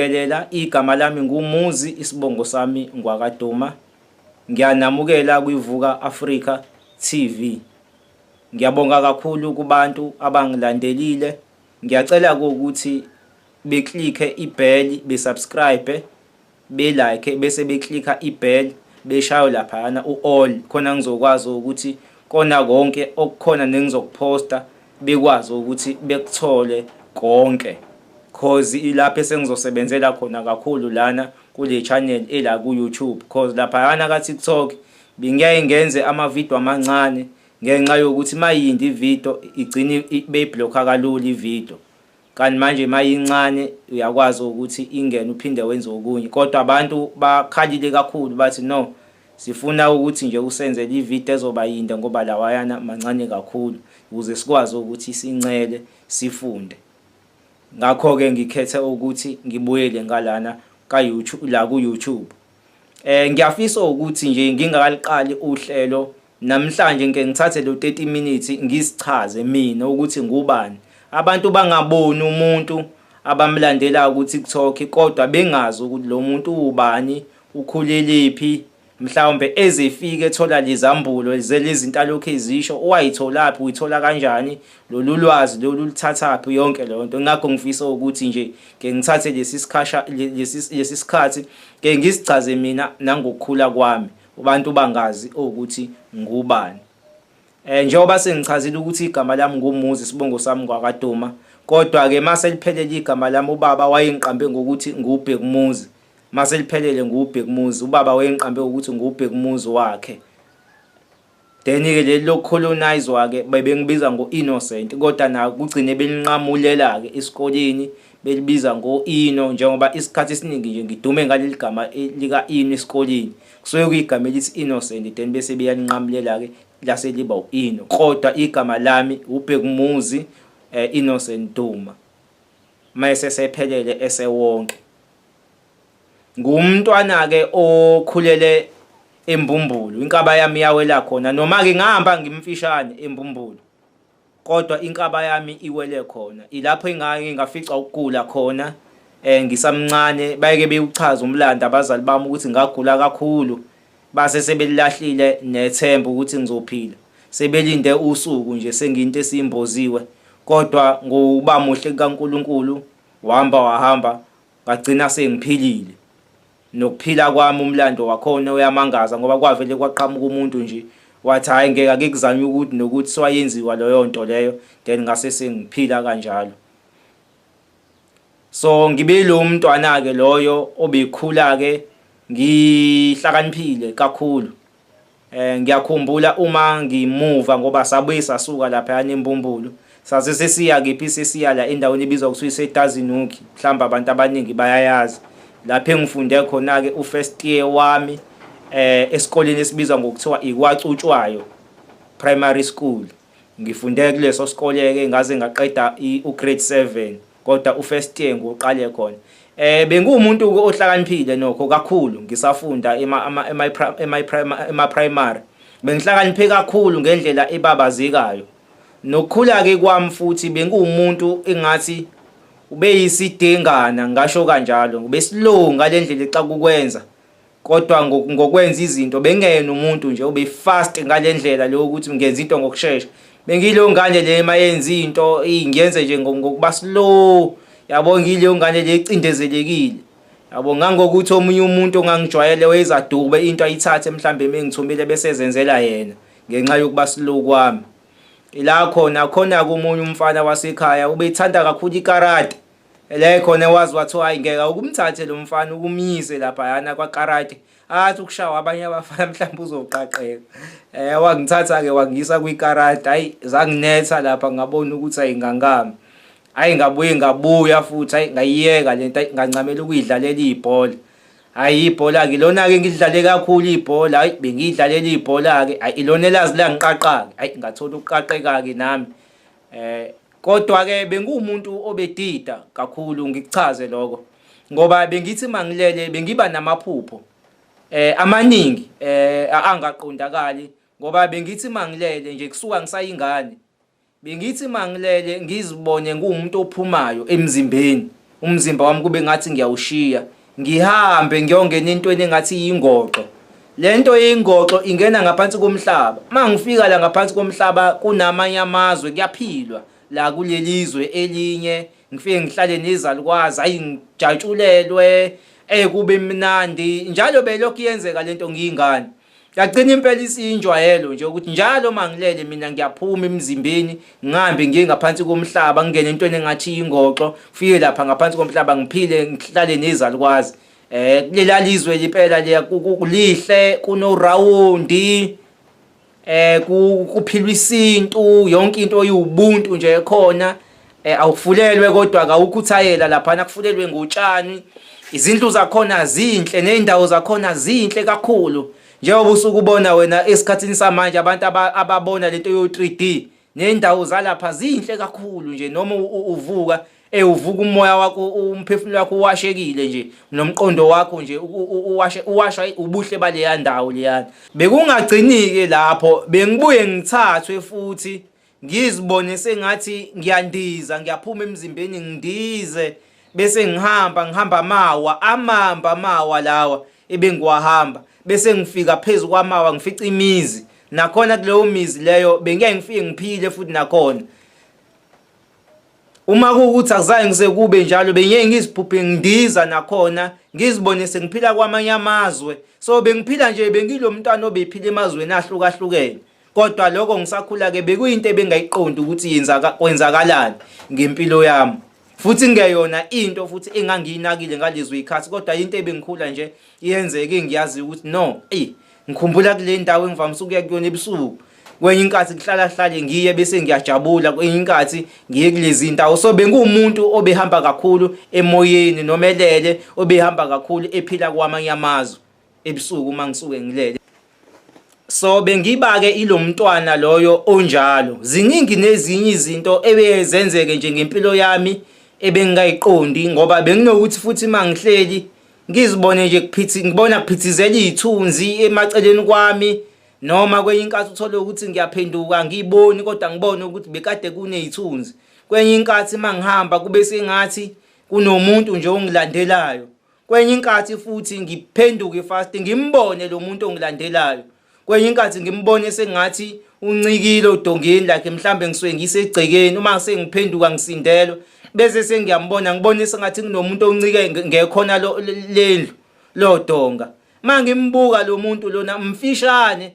Ngiyabingelela igama lami nguMuzi isibongo sami ngwakaDuma. Ngiyanamukela kwiVuka Africa TV. Ngiyabonga kakhulu kubantu abangilandelile. Ngiyacela ukuthi beklikhe ibell, besubscribe, be-like bese beklikha ibell beshayo laphayana u-all khona ngizokwazi ukuthi kona konke okukhona nengizokuphosta bekwazi ukuthi bekuthole konke cause ilapho esengizosebenzela khona kakhulu lana kule channel ela ku YouTube cause laphayana ka TikTok bengiyaye ngenze ama video amancane ngenxa yokuthi mayindi ivideo igcine beyiblocka kalula ivideo. Kanti manje mayincane uyakwazi ukuthi ingene uphinde wenze okunye kodwa abantu bakhalile kakhulu bathi no sifuna ukuthi nje usenzele ivideo ezoba yinde ngoba lawayana mancane kakhulu ukuze sikwazi ukuthi sincele sifunde. Ngakho-ke ngikhethe ukuthi ngibuyele ngalana ka YouTube la ku YouTube. Eh ngiyafisa ukuthi nje ngingakaliqali uhlelo namhlanje ngike ngithathe lo 30 minutes ngisichaze mina ukuthi ngubani. Abantu bangaboni umuntu abamlandelayo ku TikTok kodwa bengazi ukuthi lo muntu ubani, ukhulelephi, mhlawumbe ezefika ethola lezambulo zelezinto alokhu ezisho wayitholaphi uyithola kanjani lolu lwazi lolu luthathaphi yonke leyo nto ngakho ngifisa ukuthi nje ke ngithathe lesi sikhasha lesi sikhathi ke ngisichaze mina nangokukhula kwami abantu bangazi ukuthi ngubani. Eh njengoba sengichazile ukuthi igama lami nguMuzi isibongo sami ngwakaDuma kodwa ke mase liphelele igama lami ubaba wayengiqambe ngokuthi nguBhekumuzi mase liphelele nguBhekumuzi ubaba wayengiqambe ngokuthi nguBhekumuzi wakhe. Then-ke leli lokucolonizwa-ke bebengibiza ngo-Innocent kodwa nako kugcine belinqamulela-ke esikoleni belibiza ngo-Ino njengoba isikhathi esiningi nje ngidume ngaleli gama lika-Ino esikoleni. Kusuke kuyigama elithi Innocent then bese beyalinqamulela-ke lase liba u-Ino. Kodwa igama lami uBhekumuzi Innocent Duma mese sephelele esewonke. Ngumntwana-ke okhulele eMbumbulu, inkaba yami yawela khona. Noma-ke ngihamba ngimfishane eMbumbulu, kodwa inkaba yami iwele khona. Ilapho engake ngafica ukugula khona ngisamncane. Bayeke bewuchaza umlando abazali bami ukuthi ngagula kakhulu, base sebelilahlile nethemba ukuthi ngizophila. Sebelinde usuku nje sengiyinto esimboziwe, kodwa ngokuba muhle kukaNkulunkulu wahamba wahamba ngagcina sengiphilile. Nokuphila kwami umlando wakhona uyamangaza ngoba kwavele kwaqhamuka umuntu nje wathi hhayi ngeke ake kuzanywe ukuthi nokuthi swayenziwa leyo nto leyo then ngase sengiphila kanjalo. So ngibe lo mntwana-ke loyo obekhula-ke ngihlakaniphile kakhulu. Eh ngiyakhumbula uma ngimuva ngoba sabuye sasuka laphayana eMbumbulu. Sase sesiya kephi sesiya la endaweni ebizwa kuthiwa iseTazinuki. Mhlawumbe abantu abaningi bayayazi. Lapho engifunde khona-ke u-first year wami eh esikoleni esibizwa ngokuthiwa iKwaCutshwayo Primary School. Ngifunde kuleso sikole-ke ngaze ngaqeda u-grade 7 kodwa u-first year ngiwuqale khona. Eh benguwumuntu ohlakaniphile nokho kakhulu ngisafunda ema primary. Bengihlakaniphe kakhulu ngendlela ebabazekayo. Nokukhula-ke kwami futhi benguwumuntu engathi ubeyisidengana ngasho kanjalo. Ubeslow ngale ndlela exaka ukwenza. Kodwa ngokwenza izinto bengingeyena umuntu nje obe fast ngale ndlela leyo ukuthi ngenza into ngokushesha. Bengiyileyo ngane le mayenza into ngiyenze nje ngokuba slow. Yabo ngiyileyo ngane le ecindezelekile. Yabo ngangokuthi omunye umuntu ongangijwayele wayezadube into ayithathe mhlambe mengithumile bese ezenzela yena ngenxa yokuba slow kwami. Ila khona khona omunye umfana wasekhaya ubethanda kakhulu ikarate. La khona wazi wathiwa hayi ngeke ukumthathe lo mfana ukumyise laphayana kwakarate athi ukushawa abanye abafana mhlawumbe uzoqaqeka. Eh wangithatha-ke wangiyisa kwikarate, hhayi zanginetha lapha ngabona ukuthi ayingangami. Hhayi ngabuye ngabuya futhi hhayi ngayiyeka le nto ngancamela ukuyidlalela ibhola. Hhayi ibhola-ke ilona-ke ngilidlale kakhulu ibhola, hhayi bengiyidlalela ibhola-ke, hhayi ilona elazi langiqaqa-ke, hhayi ngathola ukuqaqeka-ke nami. Eh kodwa ke benguwumuntu obedida kakhulu ngikuchaze lokho ngoba bengithi mangilele bengiba namaphupho eh amaningi eh angaqondakali ngoba bengithi mangilele nje kusuka ngisayingane bengithi mangilele ngizibone nguwumuntu ophumayo emzimbeni. Umzimba wami kube ngathi ngiyawushiya, ngihambe ngiyongena entweni engathi yingoxo. Le nto yingoxo ingena ngaphansi komhlaba. Uma ngifika la ngaphansi komhlaba kunamanye amazwe kuyaphilwa la kuleli zwe elinye ngifike ngihlale nezalukwazi ayi ngijatshulelwe kube mnandi njalo belokhu yenzeka lento ngiyingane. Yagcina impela isiyinjwayelo nje ukuthi njalo uma ngilele mina ngiyaphuma emzimbeni ngihambe ngiye ngaphansi komhlaba ngingene entweni engathi ingoxo fike lapha ngaphansi komhlaba ngiphile ngihlale nezalukwazi kulela lizwe limpela liya kulihle kunorawundi kuphilwa isintu yonke into iwubuntu nje ekhona awufulelwe kodwa kawukhuthayela laphana kufulelwe ngotshani izindlu zakhona zinhle nezindawo zakhona zinhle kakhulu njengoba usuke ubona wena esikhathini samanje abantu ababona lento yo 3D nendawo zalapha zinhle kakhulu nje noma uvuka uvuka umoya wakho umphefumulo wakho uwashekile nje nomqondo wakho nje uwashe uwashwa ubuhle baleya ndawo leyana. Bekungagcinike lapho bengibuye ngithathwe futhi ngizibone sengathi ngiyandiza ngiyaphuma emzimbeni ngindize bese ngihamba ngihamba amawa amamba amawa lawa ebengiwahamba bese ngifika phezu kwamawa ngifica imizi nakhona kuleyo mizi leyo bengiyaye ngifike ngiphile futhi nakhona. Uma kuwukuthi akuzange kuze kube njalo bengiye ngiziphuphe ngindiza nakhona ngizibone sengiphila kwamanye amazwe. So bengiphila nje bengilo mntwana obephila emazweni ahlukahlukene. Kodwa lokho ngisakhula-ke bekuyinto ebengayiqondi ukuthi yenzaka kwenzakalani ngempilo yami. Futhi ngeyona into futhi engangiyinakile ngalezo zikhathi kodwa into ebengikhula nje iyenzeka engiyaziyo ukuthi no, eyi ngikhumbula kule ndawo engivamise ukuya kuyona ebusuku. Kwenye inkathi kuhlala hlale ngiye bese ngiyajabula, kwenye inkathi ngiye kulezi ndawo. So benguwumuntu obehamba kakhulu emoyeni noma elele, obehamba kakhulu ephila kwamanye amazwe ebusuku uma ngisuke ngilele. So bengiba-ke ilo mntwana loyo onjalo. Ziningi nezinye izinto ebezenzeke nje ngempilo yami ebengingayiqondi ngoba benginokuthi futhi uma ngihleli ngizibone nje kuphithi ngibona kuphithizela iy'thunzi emaceleni kwami noma kwenye inkathi uthole ukuthi ngiyaphenduka ngiyiboni kodwa ngibone ukuthi bekade kuney'thunzi. Kwenye inkathi uma ngihamba kube sengathi kunomuntu nje ongilandelayo. Kwenye inkathi futhi ngiphenduke fast ngimbone lo muntu ongilandelayo. Kwenye inkathi ngimbone sengathi uncikile odongeni like mhlambe ngisuke ngisegcekeni uma sengiphenduka ngisindelwa bese sengiyambona ngibone sengathi kunomuntu oncike ngekhona lendlu lodonga. Uma ngimbuka lo muntu lona mfishane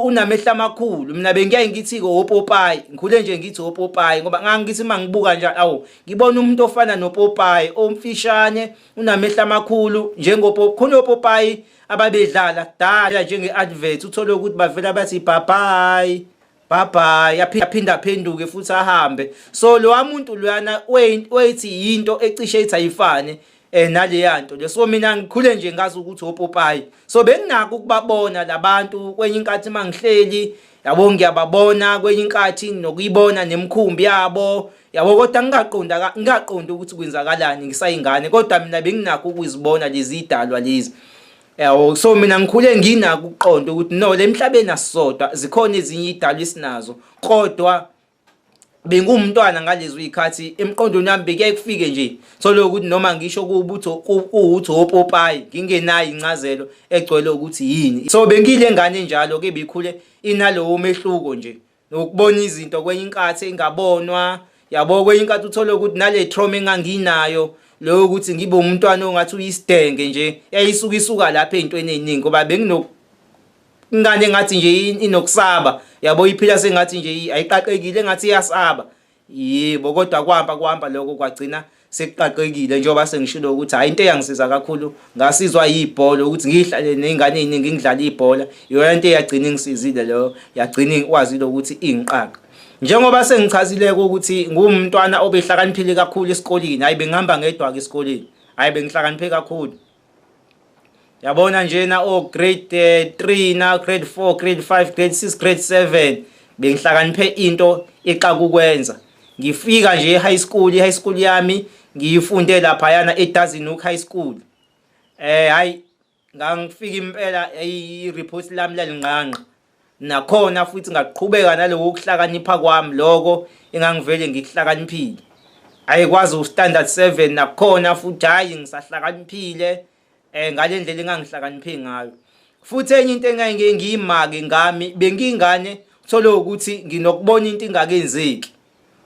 unamehlo amakhulu mina bengiyaye ngithi ke opopayi ngikhule nje ngithi opopayi ngoba ngangithi uma ngibuka nje awu ngibona umuntu ofana nopopayi omfishane unamehlo amakhulu njengopo khona opopayi ababedlala kudala njenge-advert uthole ukuthi bavela bathi bye bye bye bye aphinda aphenduke futhi ahambe. So lowa muntu loyana wethi yinto ecishe ithi ayifane naleya nto le. So mina ngikhule nje ngazi ukuthi opopayi. So benginako ukubabona labantu kwenye inkathi uma ngihleli yabo ngiyababona kwenye inkathi nokuyibona nemikhumbi yabo yabo kodwa ngingaqonda ngingaqondi ukuthi kwenzakalani ngisayingane kodwa mina benginakho ukuzibona lezi idalwa lezi yabo. So mina ngikhule nginako ukuqonda ukuthi no le emhlabeni asisodwa zikhona ezinye idalwa esinazo kodwa bengiwumntwana ngalezo zikhathi emqondweni wami bekuyaye kufike nje thole ukuthi noma ngisho kuwubuthi kuwuthi opopayi ngingenayo incazelo egcwele ukuthi yini. So bengile ngane enjalo ke bikhule inalowo mehluko nje nokubona izinto kwenye inkathi engabonwa yabo kwenye inkathi uthole ukuthi nale trauma enganginayo leyo ukuthi ngibe umntwana ongathi uyisidenge nje yayisuka isuka lapha ey'ntweni ey'ningi ngoba bengino ingane engathi nje inokusaba yabo iphila sengathi nje ayiqaqekile engathi iyasaba yebo kodwa kwahamba kuhamba lokho kwagcina sekuqaqekile njengoba sengishilo ukuthi hhayi into eyangisiza kakhulu ngasizwa yibhola ukuthi ngihlale ney'ngane ey'ningi ngidlale ibhola iyona nto eyagcina ingisizile leyo yagcina ikwazile ukuthi ingiqaqe. Njengoba sengichazile-ke ukuthi nguwumntwana obehlakaniphile kakhulu esikoleni, hhayi bengihamba ngedwa-ke esikoleni, hhayi bengihlakaniphe kakhulu. Yabona njena o grade 3 na grade 4, grade 5, grade 6, grade 7 bengihlakaniphe into exaka ukwenza. Ngifika nje e-high school, i-high school yami ngiyifunde laphayana eDazenhoek High School. Hayi ngangifika impela i-report lami lalingqangqa. Nakhona futhi ngaqhubeka naloko kuhlakanipha kwami loko engangivele ngikuhlakaniphile. Ayikwazi u-standard 7 nakhona futhi, hhayi ngisahlakaniphile ngale ndlela engangihlakaniphe ngayo. Futhi enye into engangike ngiyimake ngami, bengiyingane uthole ukuthi nginokubona into ingakenzeki.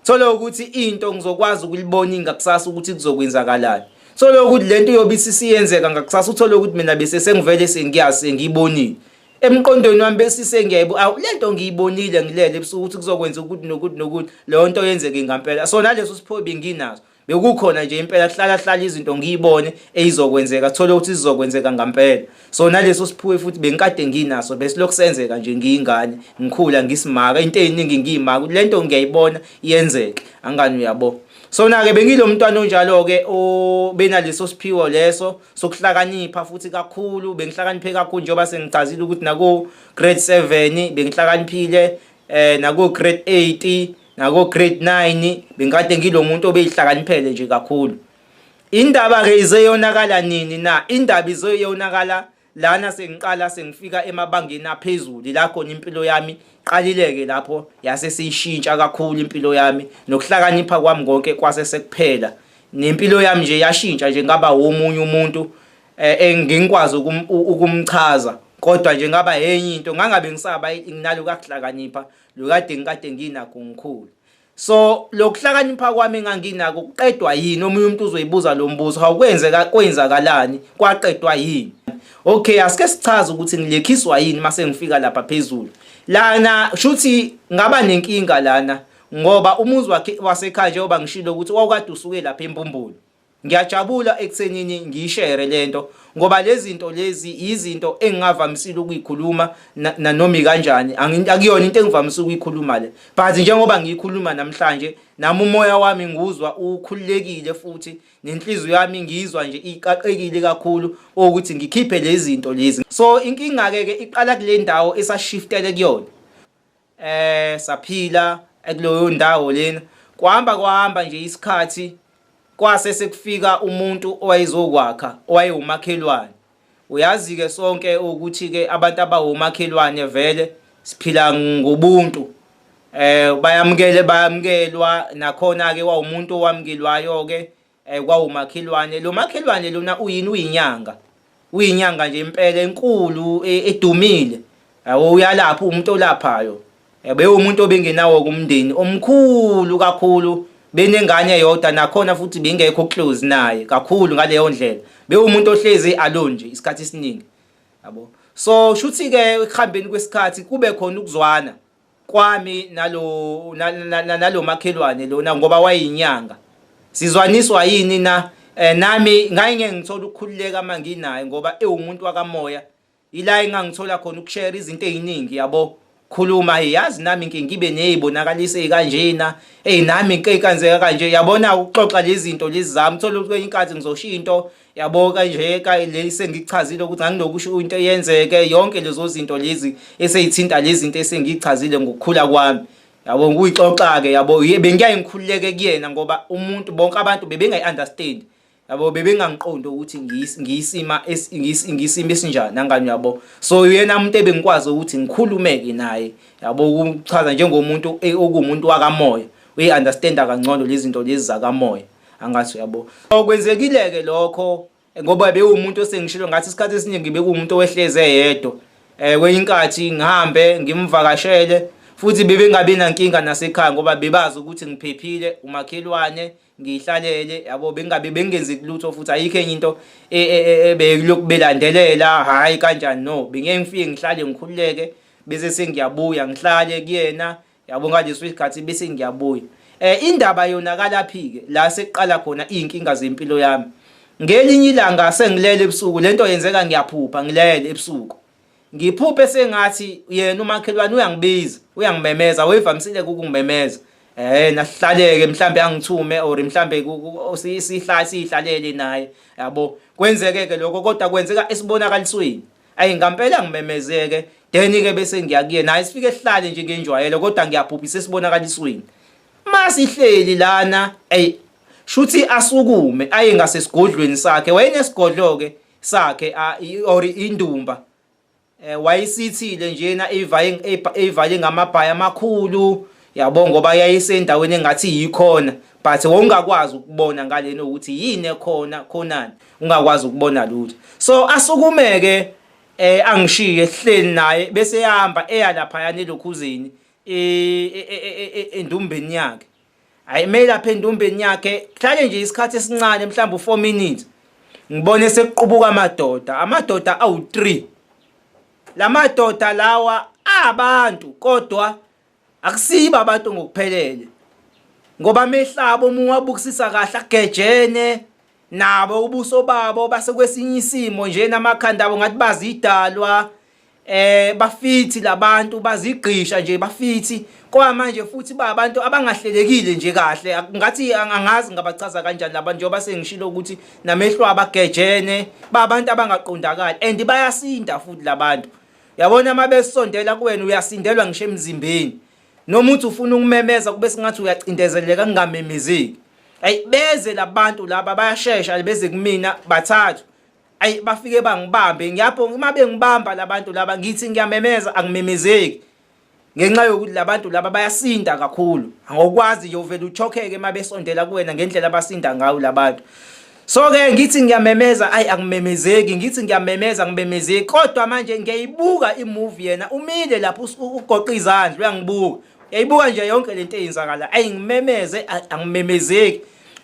Thole ukuthi into ngizokwazi ukulibona ingakusasa ukuthi kuzokwenzakalani. Thole ukuthi lento iyobe isisiyenzeka ngakusasa, uthole ukuthi mina bese sengivele sengiyazi sengiyibonile. Emqondweni wami bese sengiyayibo, awu lento ngiyibonile ngilele ebusuku ukuthi kuzokwenza ukuthi nokuthi nokuthi, leyo nto yenzeke ngampela. So naleso sipho benginaso. Bekukhona nje impela hlala hlala izinto ngiyibone eyizokwenzeka, thole ukuthi izokwenzeka ngampela. So naleso siphiwe futhi bengikade nginaso, besilokhu senzeka nje ngiyingane, ngikhula ngisimaka into eziningi ngiyimaka lento ngiyayibona iyenzeke, angani uyabo. So na ke bengilo mntwana onjalo ke obenaleso siphiwo leso sokuhlakanipha futhi kakhulu, bengihlakaniphe kakhulu njengoba sengichazile ukuthi naku grade 7 bengihlakaniphile, naku grade 8 nako grade 9 bengikade ngilomuntu obeyihlakaniphele nje kakhulu. Indaba ke izeyonakala nini na? Indaba izoyonakala lana sengiqala sengifika emabangeni aphezulu, la khona impilo yami qalileke lapho yase siyishintsha kakhulu impilo yami, nokuhlakanipha kwami konke kwase sekuphela, nempilo yami nje yashintsha nje, ngaba womunye umuntu engingikwazi ukumchaza, kodwa nje ngaba enye into, ngangabe ngisaba nginalo kakuhlakanipha lokade ngikade nginakho ngikhulu. So lokuhlakanipha kwami enganginako kuqedwa yini? Omunye umuntu uzoyibuza lo mbuzo, hawukwenzeka kwenzakalani, kwaqedwa yini? Okay, asike sichaze ukuthi ngilekhiswa yini mase ngifika lapha phezulu lana. Shuthi ngaba nenkinga lana ngoba umuzi wakhe wasekhaya, njengoba ngishilo ukuthi wawukade usuke lapha eMbumbulu. Ngiyajabula ekuthenini ngiyishere lento ngoba lezi zinto lezi izinto engingavamisile ukuyikhuluma nanoma ikanjani, akuyona into engivamise ukuyikhuluma le, but njengoba ngiyikhuluma namhlanje nami umoya wami nguzwa ukhululekile futhi nenhliziyo yami ngiyizwa nje iqaqekile kakhulu ukuthi ngikhiphe lezi zinto lezi. So inkinga ke ke iqala kule ndawo esashiftele kuyona. Saphila kuleyo ndawo lena, kwahamba kwahamba nje isikhathi, kwase sekufika umuntu owayezokwakha owayewumakhelwane. Uyazi-ke sonke ukuthi-ke abantu abawumakhelwane vele siphila ngobuntu, bayamukele bayamukelwa, nakhona-ke wawumuntu owamukelwayo-ke. Kwawumakhelwane lo makhelwane lona uyini? Uyinyanga, uyinyanga nje impela enkulu edumile, yabo, uyalapha, umuntu olaphayo. Bewumuntu obengenawo kumndeni omkhulu kakhulu, benengane eyodwa, nakhona futhi bengekho close naye kakhulu ngaleyo ndlela, bewumuntu ohlezi alone nje isikhathi esiningi, yabo. So shuthi ke ekuhambeni kwesikhathi kube khona ukuzwana kwami nalo nalo makhelwane lona ngoba wayinyanga. Sizwaniswa yini na? Nami ngayingeke ngithola ukukhululeka uma nginaye ngoba ewumuntu wakamoya, ila engangithola khona ukushare izinto eziningi, yabo, khuluma, hey, yazi nami ngike ngibe nezibonakaliso ezikanjena, hey, nami ngike kanzeka kanje, yabona, ukuxoxa lezi zinto lezi zami. Uthola ukuthi kwenye inkathi ngizosho into, yabo, kanje ka le sengichazile ukuthi nganginokusho into eyenzeke, yonke lezo zinto lezi eseyithinta lezi zinto esengichazile ngokukhula kwami, yabo, ngikuyixoxa ke, yabo, bengiyaye ngikhululeke kuyena ngoba umuntu bonke abantu bebengayi understand, yabo, bebengangiqondi ukuthi ngiyisima ngisimo esinjani, angani yabo. So uyena umuntu ebengikwazi ukuthi ngikhulumeke naye, yabo, ukuchaza njengomuntu okuwumuntu wakamoya, uyi-understanda kangcono lezi zinto lezi zakamoya, angathi uyabo. Okwenzekile-ke lokho ngoba bewumuntu osengishilo ngathi isikhathi esiningi bekuwumuntu owehleze eyedwa, kwenye inkathi ngihambe ngimvakashele futhi bebengabi nankinga nasekhaya ngoba bebazi ukuthi ngiphephile, umakhelwane ngiyihlalele, yabo, bengabe bengenzi lutho futhi ayikho enye into ebelokhu belandelela, hhayi kanjani, no, bengeke ngifike ngihlale ngikhululeke bese sengiyabuya ngihlale kuyena, yabo, ngaleso sikhathi bese ngiyabuya. Indaba yonakalaphi-ke la sekuqala khona iy'nkinga zempilo yami. Ngelinye ilanga sengilele ebusuku, lento yenzeka ngiyaphupha ngilele ebusuku, ngiphuphe sengathi yena umakhelwane uyangibiza, uyangimemeza, wayevamisile ukungimemeza, nasihlaleke mhlambe angithume or mhlambe sihlale sihlalele naye, yabo. Kwenzeke ke lokho, kodwa kwenzeka esibonakalisweni. Ayi ngampela ngimemezeke, then ke bese ngiya kuyena, hayi sifike sihlale nje ngenjwayelo, kodwa ngiyaphuphisa esibonakalisweni. Masihleli lana, ey, shuthi asukume aye ngasesigodlweni sakhe, wayenesigodlo ke sakhe or indumba, wayisithile njena, evaye evale ngamabhayi amakhulu. Yabo ngoba yayisendaweni engathi yikhona but wawungakwazi ukubona ngalena ukuthi yini ekhona khonani ungakwazi ukubona lutho. So asukumeke eh angishiye sihleli naye bese ehamba eya lapha yana elokhuzeni endumbeni yakhe. Hayi melapha endumbeni yakhe kuhlale nje isikhathi esincane mhlawumbe u4 minutes. Ngibone sekuqubuka amadoda, amadoda awu3. Lamadoda lawa abantu kodwa akusibo abantu ngokuphelele. Ngoba amehlabo uma uwabukisisa kahle agejene nabo ubuso babo basekwesinye isimo nje namakhanda abo ngathi bazidalwa eh bafithi labantu bazigqisha nje bafithi kwa manje futhi ba abantu abangahlelekile nje kahle ngathi angazi ngabachaza kanjani labantu njengoba sengishilo ukuthi namehlo abagejene babantu abangaqondakali and bayasinda futhi labantu yabona uma besondela kuwena uyasindelwa ngisho emzimbeni noma uthi ufuna ukumemeza kube sengathi uyacindezeleka kungamemezeki ayi beze labantu laba bayashesha beze kumina bathathu ayi bafike bangibambe ngiyapho uma bengibamba labantu laba ngithi ngiyamemeza angimemezeki ngenxa yokuthi labantu laba bayasinda kakhulu angokwazi nje uvele uchokheke uma besondela kuwena ngendlela abasinda ngayo labantu so ke ngithi ngiyamemeza ayi angimemezeki ngithi ngiyamemeza angimemezeki kodwa manje ngiyayibuka imovie yena umile lapho ugoqa izandla uyangibuka yayibuka nje yonke lento eyenzakala ayi ngimemeze angimemezeki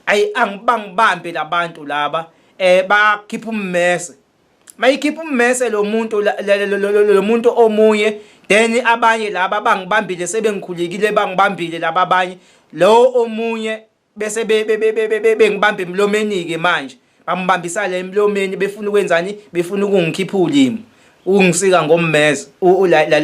ayi angibangibambe labantu laba eh bakhipha ummese mayikhipha ummese lo muntu lo muntu omunye then abanye laba bangibambile sebengikhulekile bangibambile laba abanye lo omunye bese bengibamba emlomeni ke manje bambambisa la emlomeni befuna ukwenzani befuna ukungikhipha ulimi ukungisika ngommese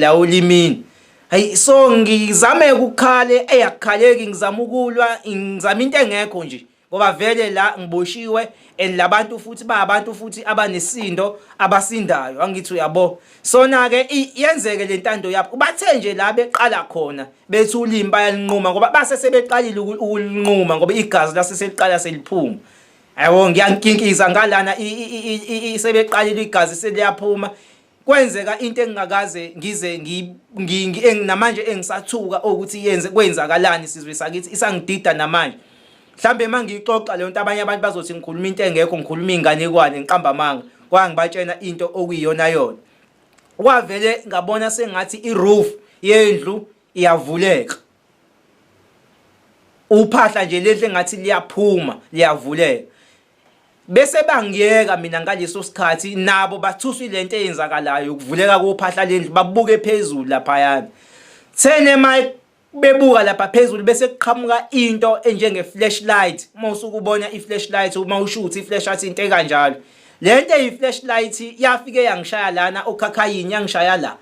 la olimini hayi so ngizame ukukhale eyakukhaleki ngizama ukulwa ngizama into engekho nje ngoba vele la ngiboshiwe and labantu futhi bayabantu futhi abanesindo abasindayo angithi uyabo sona ke yenzeke lentando yabo bathe nje la beqala khona bethi ulimi bayalinquma ngoba base sebeqalile ukulinquma ngoba igazi lase seliqala seliphuma yabo ngiyankinkiza ngalana sebeqalile igazi seliyaphuma kwenzeka into engingakaze ngize namanje engisathuka ukuthi yenze kwenzakalani sizwe sakithi isangidida namanje mhlambe uma ngiyixoxa leyo nto abanye abantu bazothi ngikhuluma into engekho ngikhuluma inganekwane ngiqamba amanga kwangibatshena into okuyiyona yona kwavele ngabona sengathi iroof yendlu iyavuleka uphahla nje lehle ngathi liyaphuma liyavuleka Bese bangiyeka mina ngaleso sikhathi nabo bathuswa ilento eyenzakalayo ukuvuleka kophahla lendlu babuke phezulu laphayana. Thene ma bebuka lapha phezulu bese kuqhamuka into enjenge flashlight uma usuke ubona i-flashlight uma ushutha i-flashlight into ekanjalo. Lento eyi-flashlight yafike yangishaya lana okhakhayini yangishaya la.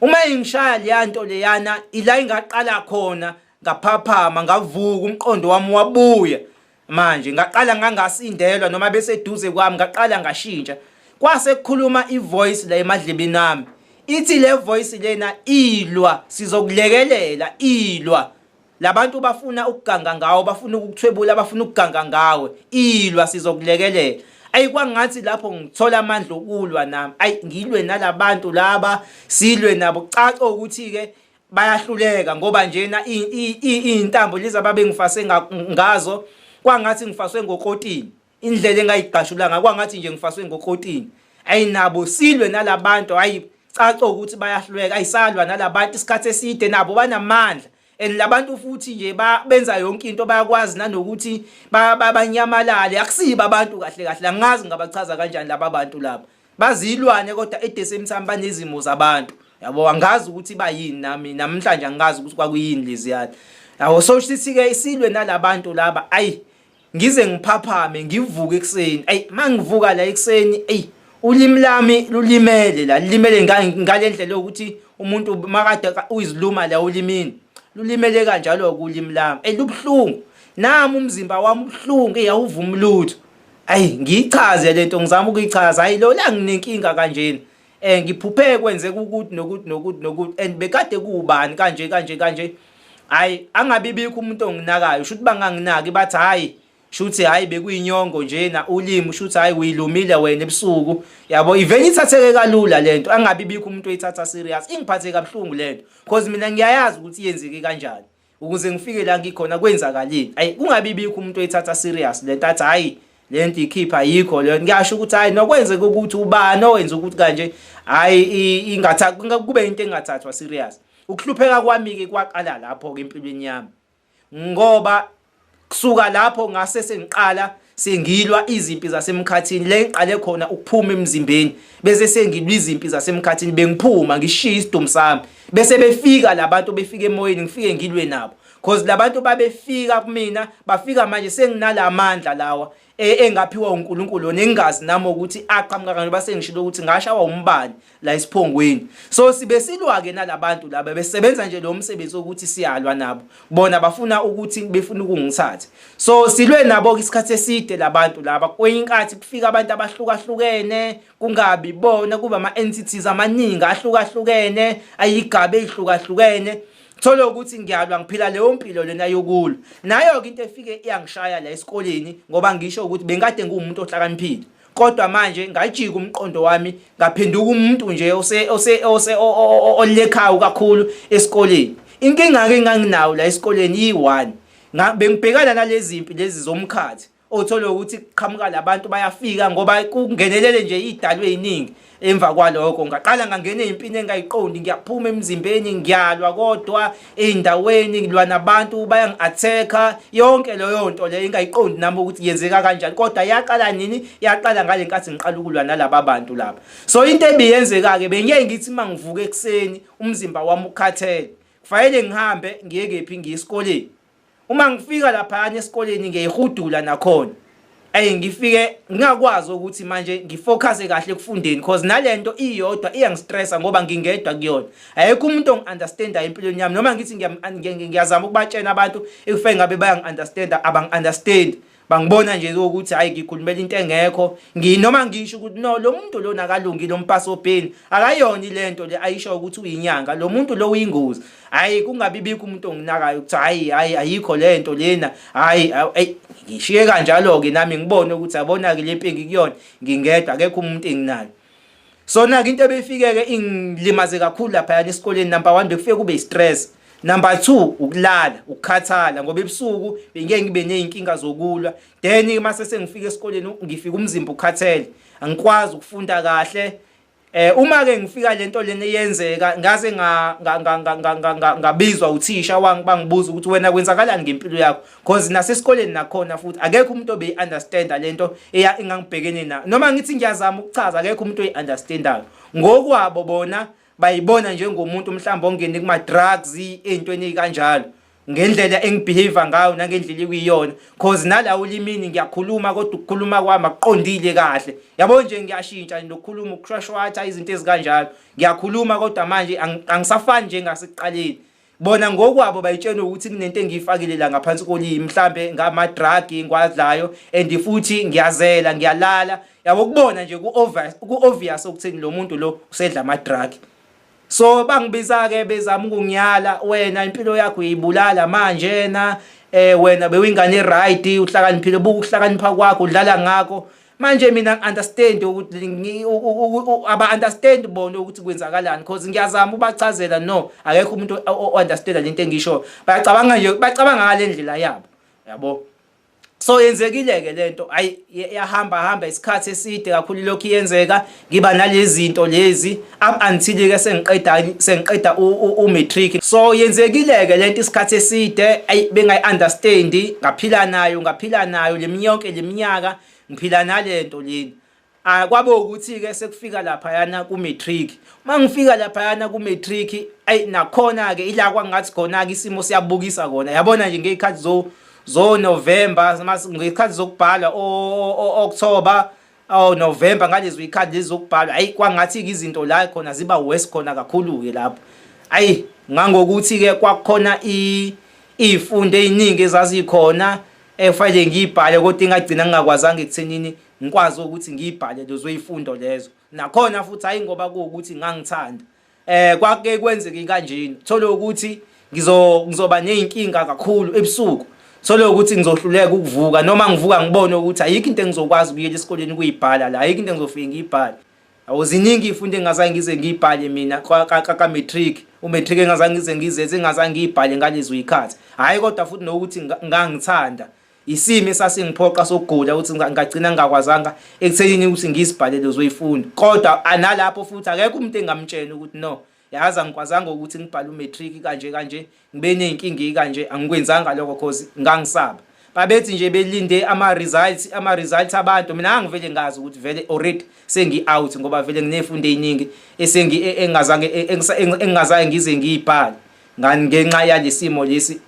Uma ingishaya leya nto leyana ila ingaqala khona ngaphaphama ngavuka umqondo wami wabuya. Manje ngaqala ngangasindelwa noma beseduze kwami ngaqala ngashintsha. Kwase kukhuluma ivoice la emadlebeni ami. Ithi le voice lena ilwa sizokulekelela ilwa. Labantu bafuna ukuganga ngawe bafuna ukukuthwebula bafuna ukuganga ngawe ilwa sizokulekelela. Ayi kwangathi lapho ngithola amandla okulwa nami. Ayi ngilwe nalabantu laba silwe nabo kucaca ukuthi ke bayahluleka ngoba njena iy'ntambo lezi ababengifase ngazo kwangathi ngifaswe ngokotini indlela engayigqashula ngayo kwangathi nje ngifaswe ngokotini ayi nabo silwe nalabantu ayi caca ukuthi bayahluleka ayisalwa nalabantu isikhathi eside nabo banamandla and labantu futhi nje benza yonke into bayakwazi nanokuthi banyamalale akusibo abantu kahle kahle angazi ngabachaza kanjani laba bantu laba Bazilwane kodwa at the same time banezimo zabantu. Yabo angazi ukuthi bayini nami namhlanje angazi ukuthi kwakuyini leziyana. Yabo so sithi ke isilwe nalabantu laba ayi ngize ngiphaphame ngivuke ekuseni. Ayi mangivuka la ekuseni ayi ulimi lami lulimele la lilimele ngalendlela yokuthi umuntu makade uyiziluma la olimini lulimele kanjalo kulimi lami. Ey lubuhlungu. Nami umzimba wami ubuhlungu eyawuvuma lutho. Ayi ngiyichaze lento ngizama ukuyichaza hayi lo la nginenkinga kanjena. Eh ngiphuphe kwenzeka ukuthi nokuthi nokuthi nokuthi and bekade kuwubani kanje kanje kanje. Hayi angabi bikho umuntu onginakayo shuthi banganginaki bathi hayi shuthi hayi bekuyinyongo njena ulimi shuthi hayi uyilumile wena ebusuku yabo ivele ithatheke kalula lento angabi bikho umuntu oyithatha serious ingiphathe kabuhlungu lento because mina ngiyayazi ukuthi yenzeke kanjani. Ukuze ngifike la ngikhona kwenzakaleni? Ayi, kungabi bikho umuntu oyithatha serious lento, athi hayi, lento ikhipha ayikho leyo. Ngiyasho ukuthi hayi, nokwenzeka ukuthi ubani owenza ukuthi kanje, hayi, ingatha kube into engathathwa serious. Ukuhlupheka kwami ke kwaqala lapho ke empilweni yami, ngoba kusuka lapho ngase sengiqala sengilwa izimpi zasemkhathini. Le ngiqale khona ukuphuma emzimbeni, bese sengilwa izimpi zasemkhathini, bengiphuma ngishiya isidumu sami, bese befika labantu, befika emoyeni, ngifike ngilwe nabo, cause labantu babefika kumina, bafika manje senginalamandla lawa engaphiwa uNkulunkulu, nengazi nami ukuthi aqhamuka kanjani. Base ngishilo ukuthi ngashawa umbani la esiphongweni. So sibe silwa ke nalabantu laba besebenza nje lo msebenzi wokuthi siyalwa nabo, bona bafuna ukuthi befuna ukungithatha. So silwe nabo isikhathi eside labantu laba. Kwenye inkathi kufika abantu abahlukahlukene, kungabi bona, kuba ama entities amaningi ahlukahlukene, ayigabe ezihlukahlukene. Thola ukuthi ngiyalwa, ngiphila leyo mpilo lena yokulwa. Nayo ke into efike iyangishaya la esikoleni, ngoba ngisho ukuthi bengikade nguwumuntu ohlakaniphile, kodwa manje ngajika umqondo wami, ngaphenduka umuntu nje ose ose ose olekhayo kakhulu esikoleni. Inkinga ke enganginayo la esikoleni iyi-1, bengibhekana nalezi mpi lezi zomkhathi, othola ukuthi kuqhamuka labantu bayafika ngoba kungenelele nje idalwe eziningi. Emva kwalokho ngaqala ngangena ezimpini engayiqondi, ngiyaphuma emzimbeni, ngiyalwa, kodwa ey'ndaweni ngilwa nabantu, bayangi-attack-a, yonke leyo nto leyo engayiqondi nami ukuthi yenzeka kanjani, kodwa yaqala nini? Yaqala ngale nkathi ngiqala ukulwa nalaba bantu laba. So into ebiyenzeka-ke, bengiye ngithi uma ngivuka ekuseni umzimba wami ukhathele, kufanele ngihambe ngiye kephi? Ngiye esikoleni. Uma ngifika laphayana esikoleni ngiyayihudula nakhona. Ey, ngifike ngingakwazi ukuthi manje ngifocus kahle ekufundeni, cause nalento iyodwa iyangistressa ngoba ngingedwa kuyona. Ayekho umuntu ongi-understandayo empilweni yami. Noma ngithi ngiyazama ukubatshena abantu ekufanele ngabe bayangi-understanda, abangi-understand. Bangibona nje ukuthi hayi, ngikhulumela into engekho. Nginoma ngisho ukuthi no, lo muntu lona akalungile, umpasobheni akayona ilento le ayisho ukuthi uyinyanga, lo muntu lo uyingozi. Hayi, kungabi bikho umuntu onginakayo ukuthi hayi, hayi, ayikho lento lena, hayi. Ayi, ngishiye kanjalo ke nami, ngibone ukuthi yabona ke le mpi ngikuyona ngingedwa, akekho umuntu enginayo. Sona ke into ebefike ke ingilimaze kakhulu lapha esikoleni, number 1, bekufike kube i-stress. Number 2, ukulala, ukukhathala, ngoba ebusuku bengeke ngibe nezinkinga zokulwa. Then mase sengifika esikoleni, ngifika umzimba ukhathele, angikwazi ukufunda kahle. Uma ke ngifika lento lena eyenzeka, ngaze ngabizwa uthisha, bangibuza ukuthi wena kwenzakalani ngempilo yakho, cause nasesikoleni nakhona futhi akekho umuntu obe understand lento eya engangibhekene nayo. Noma ngithi ngiyazama ukuchaza, akekho umuntu oyi-understandayo. Ngokwabo bona bayibona njengomuntu mhlawumbe ongene kuma drugs, ey'ntweni ey'kanjalo, ngendlela engibehave ngayo nangendlela ekuyiyona, cause nala olimini ngiyakhuluma, kodwa ukukhuluma kwami akuqondile kahle, yabo nje. Ngiyashintsha nokukhuluma, ukushwashwatha, izinto ezikanjalo. Ngiyakhuluma, kodwa manje angisafani njengasekuqaleni. Bona ngokwabo bayitshena ukuthi kunento engiyifakile la ngaphansi kolimi, mhlambe ngama drug engwadlayo, and futhi ngiyazela, ngiyalala, yabo. Kubona nje ku obvious ukuthini lo muntu lo usedla ama drug. So bangibiza ke, bezama ukungiyala, wena impilo yakho uyibulala manje na, wena bewingane, right, uhlakaniphile, buka ukuhlakanipha kwakho udlala ngakho manje. Mina understand ukuthi aba understand bona ukuthi kwenzakalani, because ngiyazama ubachazela, no, akekho umuntu o understand lento engisho. Bayacabanga nje, bacabanga ngale ndlela yabo, yabo. So yenzekile ke lento, ayi, yahamba hamba isikhathi eside kakhulu lokhu yenzeka, ngiba nalezi zinto lezi up until ke sengiqeda u matric. So yenzekile ke lento isikhathi eside, ayi, bengayi understand. Ngaphila nayo leminyonke leminyaka, ngiphila nalento leni. Ah, kwabe ukuthi ke sekufika lapha yana ku matric. Mangifika lapha yana ku matric, ayi, nakhona ke ila kwangathi khona ke isimo siyabukisa kona, yabona nje, ngezikhathi zo November, ngezikhathi zokubhala o October, oh, November, ngalezo ikhathi lezi zokubhala, ayi, kwangathi izinto la khona ziba worse khona kakhulu ke lapho. Ayi, ngangokuthi ke kwakukhona izifundo eziningi ezazikhona efanele ngiyibhale, kodwa ingagcina ngingakwazanga ekuthenini ngikwazi ukuthi ngiyibhale lezo izifundo lezo. Nakhona futhi hayi ngoba kuwukuthi ngangithanda, kwake kwenzeke kanjena, thola ukuthi ngizoba nezinkinga kakhulu ebusuku, thola ukuthi ngizohluleka ukuvuka, noma ngivuka ngibone ukuthi ayikho into engizokwazi ukuyela esikoleni ukuyibhala la, ayikho into engizofike ngiyibhale. Awu, ziningi izifundo engingazange ngize ngiyibhale mina ka matric. U-matric engazange ngize ngizenze, engazange ngiyibhale ngalezo zikhathi. Hhayi kodwa futhi nokuthi ngangithanda. Isimo esasingiphoqa sokugula ukuthi ngagcina ngingakwazanga ekuthenini ukuthi ngizibhale lezo zifundo. Kodwa nalapho futhi akekho umuntu engamtshela ukuthi no, yazi angikwazanga ukuthi ngibhale u-matric kanje kanje, ngibe ney'nkinga ey'kanje, angikwenzanga lokho cause ngangisaba. Babethi nje belinde ama-results, ama-results abantu, mina ngangivele ngazi ukuthi vele already sengi-out ngoba vele nginey'fundo ey'ningi engingazange engingazange ngize ngiy'bhale ngenxa yalesimo lesi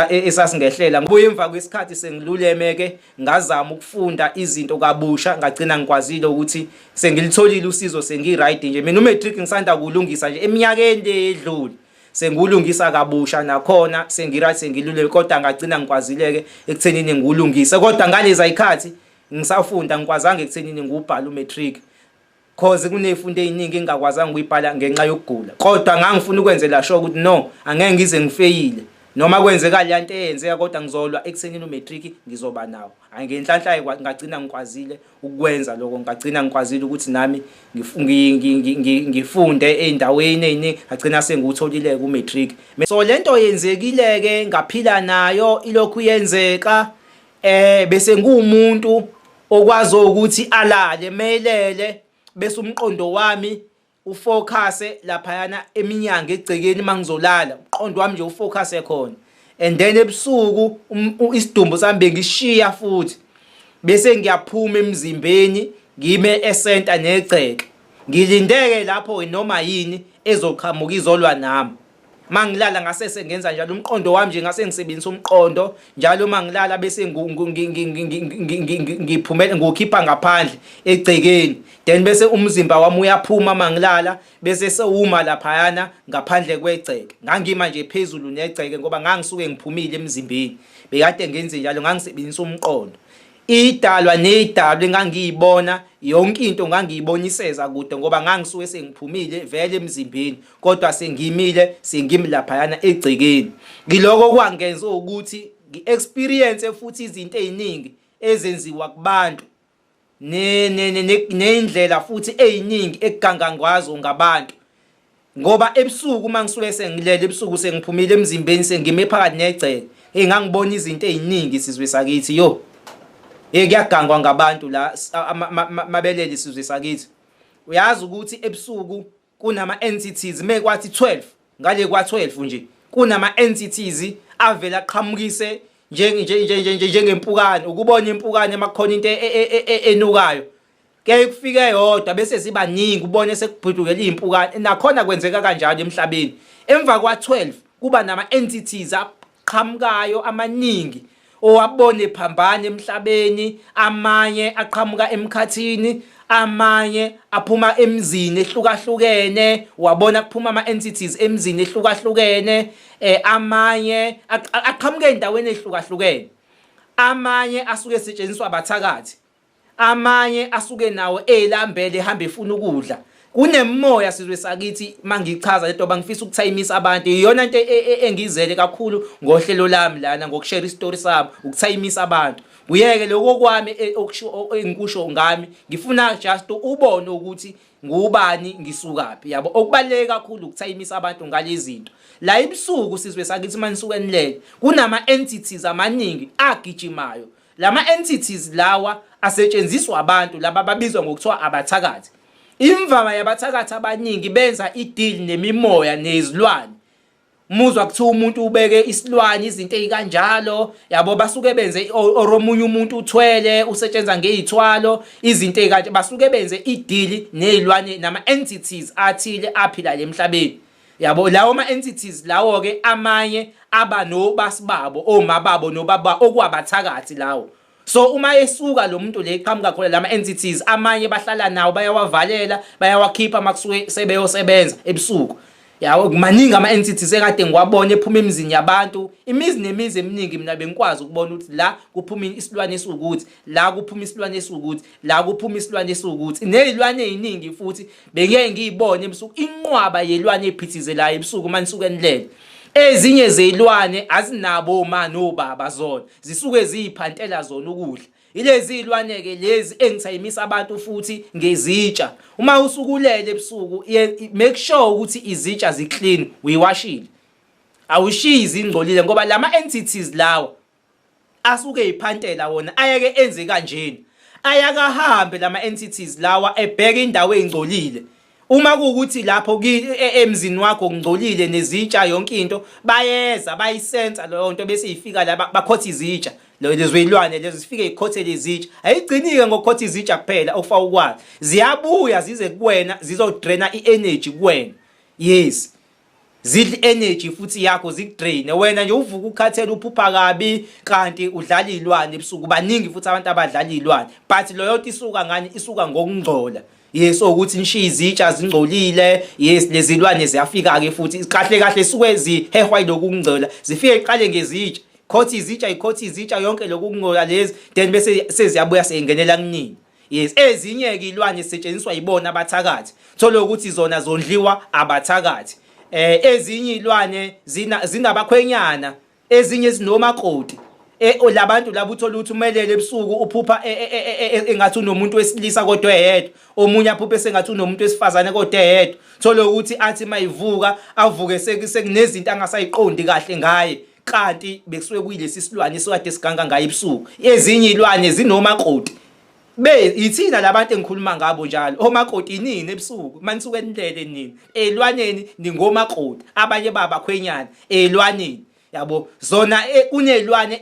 esasingehlela. Ngibuye emva kwesikhathi sengiluleme-ke ngazama ukufunda izinto kabusha ngagcina ngikwazile ukuthi sengilitholile usizo sengi-right nje. Mina u-matric ngisanda kuwulungisa nje eminyakeni le edlule. Sengiwulungisa kabusha nakhona sengi-right sengiluleme kodwa ngagcina ngikwazile-ke ekuthenini ngiwulungise. Kodwa ngaleza zikhathi ngisafunda angikwazanga ekuthenini ngiwubhale u-matric. Cause kuney'fundo ey'ningi engingakwazanga ukuyibhala ngenxa yokugula. Kodwa ngangifuna ukwenzela sure ukuthi no, angeke ngize ngifeyile. Noma kwenzeka leya nto eyenzeka kodwa ngizolwa ekuthenini u-matric ngizoba nawo. Hhayi ngenhlanhla-ke ngagcina ngikwazile ukukwenza lokho, ngagcina ngikwazile ukuthi nami ngifunde ey'ndaweni ey'ningi, ngagcina sengiwutholile-ke u-matric. So le nto yenzekile-ke ngaphila nayo ilokhu yenzeka. Bese ngiwumuntu okwazi ukuthi alale melele bese umqondo wami ufocuse laphayana eminyango egcekeni mangizolala, umqondo wami nje ufocuse khona. And then ebusuku isidumbu sami bengishiya futhi bese ngiyaphuma emzimbeni ngime esenta negceke, ngilindeke lapho noma yini ezoqhamuka izolwa nami. Mangilala ngasese ngenza njalo, umqondo wami nje ngase ngisebenzisa umqondo njalo mangilala bese ngiphumela ngiwukhipha ngaphandle egcekeni, then bese umzimba wami uyaphuma mangilala bese sewuma laphayana ngaphandle kwegceke. Ngangima nje phezulu negceke ngoba ngangisuke ngiphumile emzimbeni, bekade ngenze njalo, ngangisebenzisa umqondo. Idalwa nedalwa engangiyibona yonke into ngangiyibona iseza kude ngoba ngangisuke sengiphumile vele emzimbeni kodwa sengimile sengimi laphayana egcekeni. Ngiloko kwangenza ukuthi ngi-experience futhi izinto ey'ningi ezenziwa kubantu ney'ndlela futhi ey'ningi ekuganga ngazo ngabantu. Ngoba ebusuku uma ngisuke sengilele ebusuku sengiphumile emzimbeni sengime phakathi negceke, hey ngangibona izinto ey'ningi sizwe sakithi yo. Hey kuyagangwa ngabantu la mabelele sizwe sakithi. Uyazi ukuthi ebusuku kunama entities mekwathi 12 ngale kwa 12 nje kunama entities avela aqhamukise njengempukane, ukubona impukane makukhona into enukayo. Kuyaye kufike eyodwa bese ziba ningi ubone sekubhudukela iy'mpukane. Nakhona kwenzeka kanjalo emhlabeni. Emva kwa-12 kuba nama-entities aqhamukayo amaningi owabona ephambana emhlabeni, amanye aqhamuka emkhathini, amanye aphuma emizini ehlukahlukene, wabona kuphuma ama-entities emizini ehlukahlukene, amanye aqhamuka ey'ndaweni ey'hlukahlukene. Amanye asuke esetshenziswa abathakathi. Amanye asuke nawo elambele ehamba efuna ukudla. Kunemimoya sizwe sakithi mangichaza lento bangifisa ukuthayimisa abantu. Iyona into engizele kakhulu ngohlelo lami lana ngokushare isitori sami, ukuthayimisa abantu. Kuyeke lokho kwami okusho engikusho ngami, ngifuna just ubone ukuthi ngubani ngisukaphi yabo. Okubaluleke kakhulu ukuthayimisa abantu ngalezi zinto. La ebusuku sizwe sakithi manisuke nilele, kunama entities amaningi agijimayo. Lama entities lawa asetshenziswa abantu laba ababizwa ngokuthiwa abathakathi. Imvama yabathakathi abaningi benza i-deal nemimoya nezilwane. Muzwa kuthiwa umuntu ubeke isilwane izinto ezikanjalo yabo, basuke benze or omunye umuntu uthwele usetshenza ngezithwalo izinto ezikanje, basuke benze i-deal nezilwane nama entities athile aphila emhlabeni. Yabo lawo ma entities lawo ke amanye aba nobasibabo oma babo nobaba okwabathakathi lawo. So uma esuka lo muntu le eqhamuka khona lama entities amanye bahlala nawo bayawavalela bayawakhipha makusuke sebeyosebenza ebusuku. Yawo maningi ama entities ekade ngiwabona ephuma emizini yabantu, imizi nemizi eminingi mina bengikwazi ukubona ukuthi la kuphuma isilwane esiwukuthi, la kuphuma isilwane esiwukuthi, la kuphuma isilwane esiwukuthi. Nezilwane eziningi futhi bengeke ngiyibone ebusuku, inqwaba yelwane ephithizelayo ebusuku uma nisuke nilele. Ezinye zezilwane azinabo oma nobaba zona, zisuke ziyiphantela zona ukudla. Ilezi zilwane-ke lezi engithayimisa abantu futhi ngezitsha. Uma usukulele ebusuku, make sure ukuthi izitsha zi-clean, uyiwashile. Awushiyi zingcolile ngoba lama entities lawa asuke eyiphantela wona ayeke enze kanjena. Ayakahambe lama entities lawa ebheke indawo ezingcolile. Uma kuwukuthi lapho emzini wakho kungcolile nezitsha yonke into, bayeza bayisensa leyo nto bese ifika la bakhotha izitsha. Lezo zilwane lezo zifike zikhothe lezitsha. Ayigcinike ngokukhotha izitsha kuphela okufaka ukwazi. Ziyabuya zize kuwena zizodraina i-energy kuwena. Yes. Zidla i-energy futhi yakho, zikudraine wena nje, uvuka ukhathele, uphupha kabi, kanti udlala izilwane ebusuku. Baningi futhi abantu abadlala izilwane, but leyo nto isuka ngani? Isuka ngokungcola. Yes, ukuthi nishiye izitsha zingcolile. Yes, lezi zilwane ziyafika-ke futhi, kahle kahle suke zihehwa yiloku kungcola. Zifike iqale ngezitsha, khotha izitsha, ikhotha izitsha, yonke lokhu kungcola lezi, then bese seziyabuya seyingenela kunini. Yes, ezinye-ke ilwane zisetshenziswa yibona abathakathi, thole ukuthi zona zondliwa abathakathi. Ezinye ilwane zinabakhwenyana, ezinye zinomakoti. Labantu laba uthola ukuthi umelele ebusuku uphupha engathi unomuntu wesilisa kodwa eyedwa, omunye aphuphe sengathi unomuntu wesifazane kodwa eyedwa. Thole ukuthi athi mayivuka avuke sekunezinto angasayiqondi kahle ngaye, kanti bekusuke kuyilesi silwane esikade siganga ngaye ebusuku. Ezinye izilwane zinomakoti. Be ithina labantu engikhuluma ngabo njalo, omakoti inini ebusuku manisuke nilele nini elwaneni, ningomakoti, abanye babakhwenyana elwaneni, yabo. Zona kunezilwane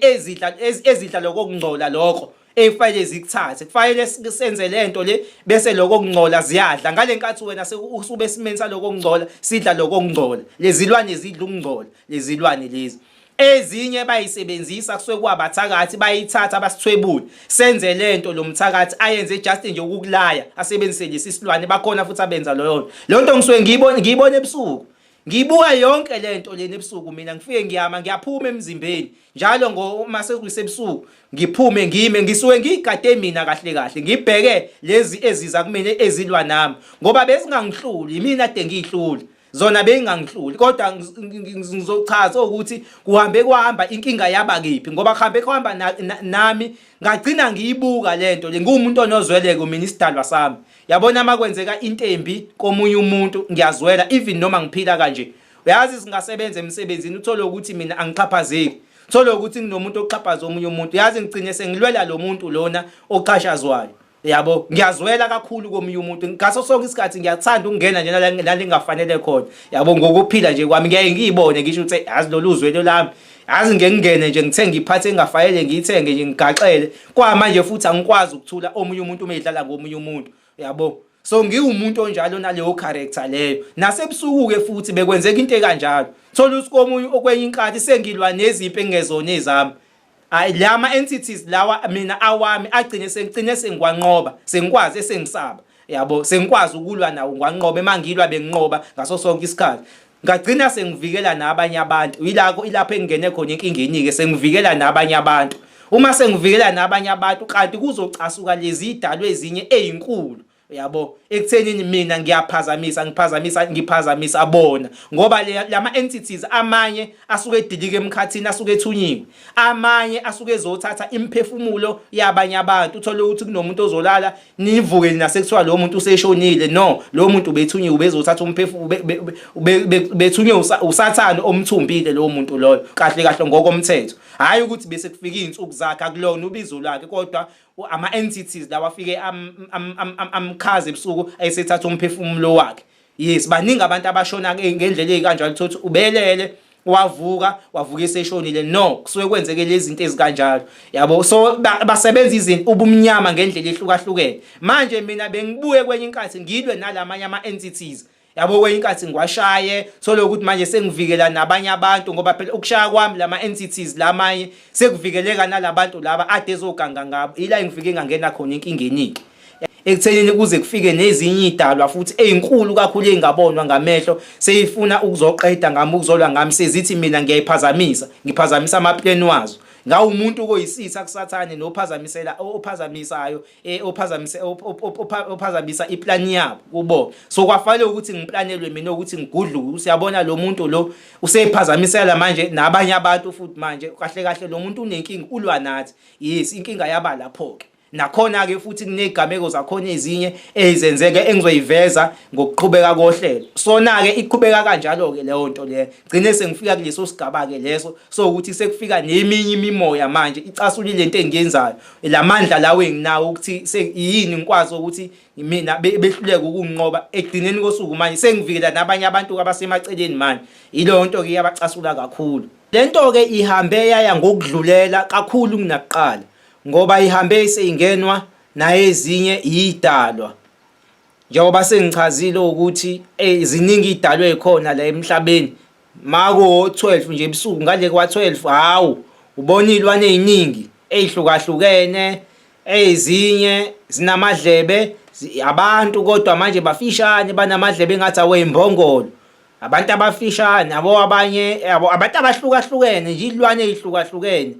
ezidla lokho kungcola, lokho efanele zikuthathe, kufanele senze lento le, bese lokho kungcola ziyadla. Ngale nkathi wena usube esimeni saloko kungcola, sidla lokho kungcola. Lezilwane zidla ukungcola, lezilwane lezi. Ezinye bayisebenzisa kusuke kwabathakathi, bayithatha basithwebule, senze lento lo mthakathi ayenze just nje ukukulaya, asebenzise lesi silwane. Bakhona futhi abenza leyo nto. Leyo nto ngisuke ngiyibona ebusuku, ngibuka yonke lento lena ebusuku. Mina ngifike ngiyama, ngiyaphuma emzimbeni njalo uma sekuyisebusuku, ngiphume ngime, ngisuke ngiyigade mina kahle kahle, ngibheke lezi eziza kumina ezilwa nami, ngoba bezingangihluli, yimina ade ngiyihlula zona, beyingangihluli. Kodwa ngizochaza ukuthi kuhambe kwahamba inkinga yaba kephi, ngoba kuhambe kuhamba nami ngagcina ngiyibuka lento le. Ngiwumuntu onozweleko mina, isidalwa sami, yabona, makwenzeka into embi komunye umuntu ngiyazwela, even noma ngiphila kanje. Uyazi, singasebenza emsebenzini, uthole ukuthi mina angixhaphazeki, uthole ukuthi nginomuntu oxhaphaza omunye umuntu, yazi ngigcine sengilwela lo muntu lona oxhashazwayo, yabo. Ngiyazwela kakhulu komunye umuntu ngaso sonke isikhathi, ngiyathanda ukungena nje la lingafanele khona, yabo. Ngokuphila nje kwami ngiyaye ngiyibone, ngisho ukuthi yazi lolu zwelo lami, yazi ngeke ngingene nje ngithenge iphathi engafanele ngiyithenge nje, ngigaxele kwamanje. Futhi angikwazi ukuthula omunye umuntu uma edlala ngomunye umuntu, yabo. So ngiwumuntu onjalo naleyo character leyo. Nasebusuku ke futhi bekwenzeka into ekanjalo, thola ukuthi komunye okwenye inkathi sengilwa nezimpi engezona ezami. Hayi, lama entities lawa mina awami agcine sengicine sengiwanqoba, sengikwazi esengisaba, yabo, sengikwazi ukulwa nawo, ngiwanqobe. Mangilwa benginqoba ngaso sonke isikhathi, ngagcina sengivikela nabanye abantu. Yilakho ilapho engingene khona enkingeni ke, sengivikela nabanye abantu. Uma sengivikela nabanye abantu, kanti kuzocasuka lezi idalwe ezinye ezinkulu, yabo, ekuthenini mina ngiyaphazamisa, ngiphazamisa, ngiphazamisa bona, ngoba lama entities amanye asuke edilika emkhathini, asuke ethunyiwe, amanye asuke ezothatha imiphefumulo yabanye abantu. Uthole ukuthi kunomuntu ozolala, nivuke nasekuthiwa lo muntu useshonile. No, lo muntu ubethunyiwe, ubezothatha umphefumulo, bethunywe usathane omthumbile lo muntu loyo. Kahle kahle ngokomthetho, hayi ukuthi bese kufika izinsuku zakhe, akulona ubizo lwakhe, kodwa ama-entities lawa afike amkhaze ebusuku, ayesethatha umphefumulo wakhe. Yes, baningi abantu abashona ngendlela ezikanjalo, uthothi ubelele wavuka, wavuka eseshonile. No, kusuke kwenzeke lezi zinto ezikanjalo, yabo. So basebenza izinto ubumnyama ngendlela ehlukahlukene. Manje mina bengibuye kwenye inkathi ngilwe nalamanye ama-entities, yabo, kwenye inkathi ngiwashaye, thole ukuthi manje sengivikela nabanye abantu, ngoba phela ukushaya kwami lama entities lamanye sekuvikeleka nalabantu laba ade ezoganga ngabo. Ila engifike ngangena khona enkingeni-ke. ekuthenini kuze kufike nezinye idalwa futhi ezinkulu kakhulu ezingabonwa ngamehlo seyifuna ukuzoqeda ngami ukuzolwa ngami sezithi mina ngiyayiphazamisa ngiphazamisa ama-plan wazo ngawumuntu koyisitha kusathane nophazamisela ophazamisayo eh, ophazamise ophazamisa iplani yabo kubo so kwafanele ukuthi ngiplanelwe mina ukuthi ngigudluke usiyabona lo muntu lo usephazamisela manje nabanye abantu futhi manje kahle kahle lo muntu unenkinga ulwa nathi yes inkinga yaba lapho ke nakhona ke futhi kunezigameko zakhona ezinye ezenzeke engizoyiveza ngokuqhubeka kohlelo sona ke iqhubeka kanjalo ke leyo nto leyo gcine sengifika kuleso sigaba ke leso so ukuthi sekufika neminye imimoya manje icasulile lento engiyenzayo lamandla lawo enginawo ukuthi seyini ngikwazi ukuthi mina behluleke ukunginqoba ekugcineni kosuku manje sengivikela nabanye abantu abasemaceleni manje ileyo nto ke iyabacasula kakhulu lento ke ihambe yaya ngokudlulela kakhulu kunakuqala ngoba ihambe seyingenwa nayezinye idalwa njengoba sengichazile ukuthi eh ziningi idalwa ezikhona la emhlabeni mako 12 nje ebusuku ngale kwa 12 hawu ubona izilwane eziningi ezihlukahlukene ezinye zinamadlebe abantu kodwa manje bafishane banamadlebe engathi aweyimbongolo abantu abafishane abo abanye yabo abantu abahlukahlukene nje ilwane ezihlukahlukene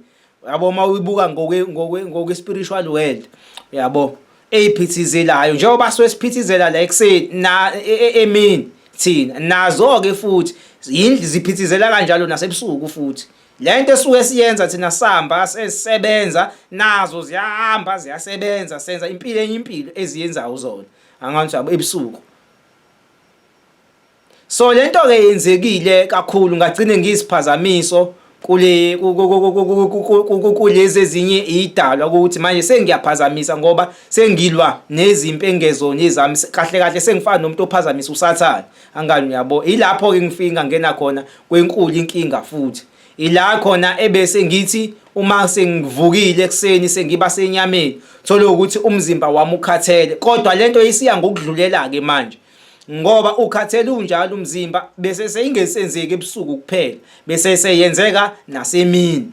yabo uma uyibuka ngokwe ngokwe ngokwe spiritual world yabo eyiphithizelayo njengoba suke siphithizela la ekuseni na e, e, emini thina nazo-ke futhi yindlu ziphithizela kanjalo nasebusuku futhi le nto esuke siyenza thina sihamba sesebenza nazo ziyahamba ziyasebenza senza impilo enye impilo eziyenzayo zona angathi yabo ebusuku So lento ke yenzekile kakhulu ngagcine ngiyisiphazamiso kule kulezi ezinye idalwa ukuthi manje sengiyaphazamisa ngoba sengilwa nezimpi engezona ezami kahle kahle sengifana nomuntu ophazamisa usathane angani uyabo ilapho ke ngifika ngena khona kwenkulu inkinga futhi ila khona ebese ngithi uma sengivukile ekuseni sengiba senyameni thole ukuthi umzimba wami ukhathele kodwa lento isiya ngokudlulela ke manje ngoba ukhathele unjalo umzimba bese seyingesenzeki ebusuku kuphela bese seyenzeka nasemini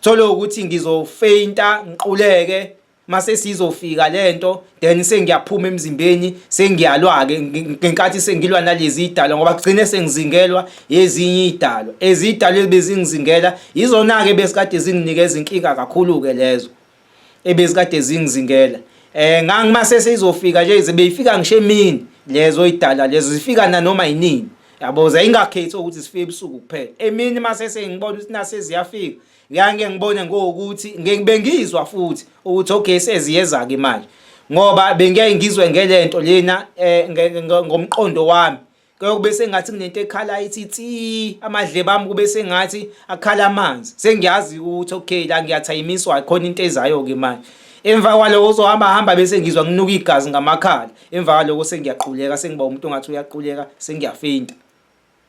thole ukuthi ngizofeinta ngiquleke mase sizofika lento then sengiyaphuma emzimbeni sengiyalwa ke ngenkathi sengilwa nalezi idalwa ngoba kugcine sengizingelwa ezinye idalwa ezidalwa ebezingizingela izona ke besikade zinginikeza inkinga kakhulu ke lezo ebezikade zingizingela eh ngangimase seyizofika nje zibeyifika ngisho emini lezo idala lezo zifika nanoma yinini yabo zayingakhethi ukuthi zifike ebusuku kuphela emini mase sengibona ukuthi nase ziyafika ngiyake ngibone ngokuthi bengizwa futhi ukuthi okay seziyeza ke manje ngoba bengiyaye ngizwe ngelento lena eh, ngomqondo wami Kube sengathi kunento ekhala ithi tsi amadlebe ami kube sengathi akhala amanzi. Sengiyazi ukuthi okay la ngiyathayimiswa khona into ezayo ke manje. Emva kwaloko uzohamba hamba bese ngizwa nginuka igazi ngamakhala. Emva kwaloko sengiyaquleka sengiba umuntu ongathi uyaquleka sengiyafeyinta.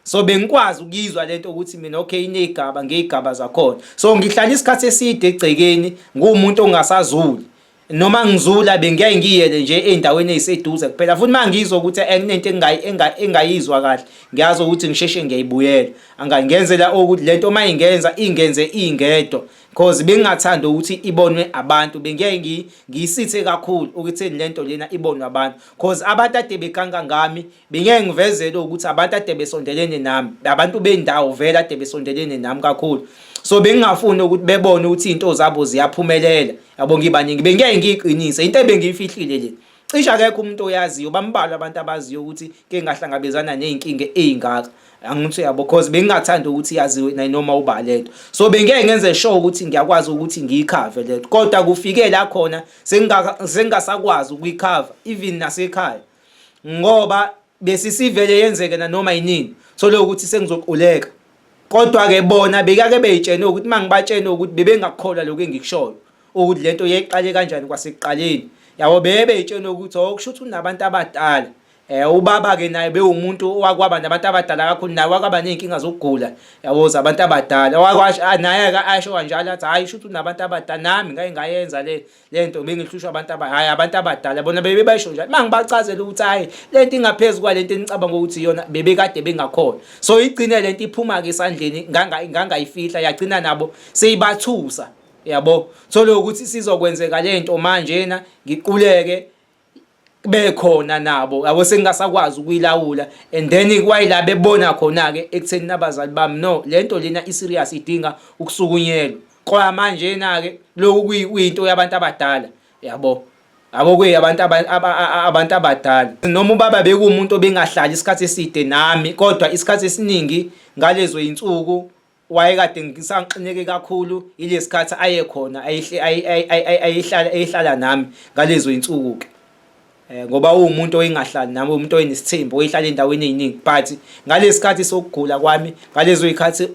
So bengikwazi ukuyizwa lento ukuthi mina okay inezigaba ngezigaba zakhona. So ngihlala isikhathi eside egcekeni nguwumuntu ongasazuli. Noma ngizula bengiyaye ngiyele nje ey'ndaweni ey'seduze kuphela futhi uma ngizwa ukuthi eh, kunento engayizwa kahle ngiyazi ukuthi ngisheshe ngiyayibuyela angangenzela ukuthi lento uma ingenza ingenze ingedwa cause bengingathanda ukuthi ibonwe abantu bengiyaye ngiyisithe kakhulu ukuthi lento lena ibonwe abantu cause abantu ade beganga ngami Bengeke ngivezele ukuthi abantu ade besondelene nami, abantu bendawo vele ade besondelene nami kakhulu. So bengingafuni ukuthi bebone ukuthi izinto zabo ziyaphumelela. Yabo ngibaningi bengeke ngiyiqinise into ebengiyifihlile le. Cishe akekho umuntu oyaziyo, bambalwa abantu abaziyo ukuthi ke ngahlangabezana nezinkinga ezingaka. Angithi yabo cause bengingathanda ukuthi yaziwe nanoma uba lento. So bengeke ngenze sure ukuthi ngiyakwazi ukuthi ngiyikhave lento. Kodwa kufike la khona sengingasakwazi ukuyikhava even nasekhaya. Ngoba besisivele yenzeke nanoma yinini thole ukuthi sengizoquleka kodwa ke bona bekake beyitshene ukuthi mangibatshene ukuthi bebengakukholwa lokho engikushoyo ukuthi lento yayiqale kanjani kwasekuqaleni yabo bebeyitshene ukuthi oh kusho ukuthi unabantu abadala eh ubaba ke naye bewumuntu owakwaba nabantu abadala kakhulu naye wakwaba nezinkinga zokugula yabo zabantu abadala wakwasho ah, naye ke asho kanjalo athi hayi shuthi unabantu abadala nami ngake ngayenza le lento bengihlushwa abantu aba hayi abantu abadala bona bebe bayisho njalo mangibachazela ukuthi hayi lento ingaphezulu kwalento enicabanga ukuthi iyona bebekade bengakhona so igcine lento iphuma ke esandleni ngangayifihla yagcina nabo seyibathusa yabo thole ukuthi sizokwenzeka lento manjena ngiquleke. Bekhona nabo yabo, sengingasakwazi ukuyilawula, and then kwayila bebona khona-ke ekutheni nabazali bami, no, le nto lena i-serious, idinga ukusukunyelwa. Kwa manje-na-ke lokhu kuyinto yabantu abadala yabo, yabo, kuyabantu abantu abadala. Noma ubaba bekuwumuntu obengahlali isikhathi eside nami, kodwa isikhathi esiningi ngalezo yinsuku wayekade ngisanxineke kakhulu ilesikhathi aye khona ayehlala ehlala nami ngalezo insuku ke, ngoba uwumuntu oyengahlali nami, umuntu oyenesithembu, oyehlala endaweni eziningi. But ngalesikhathi sokugula kwami, ngalezo zikhathi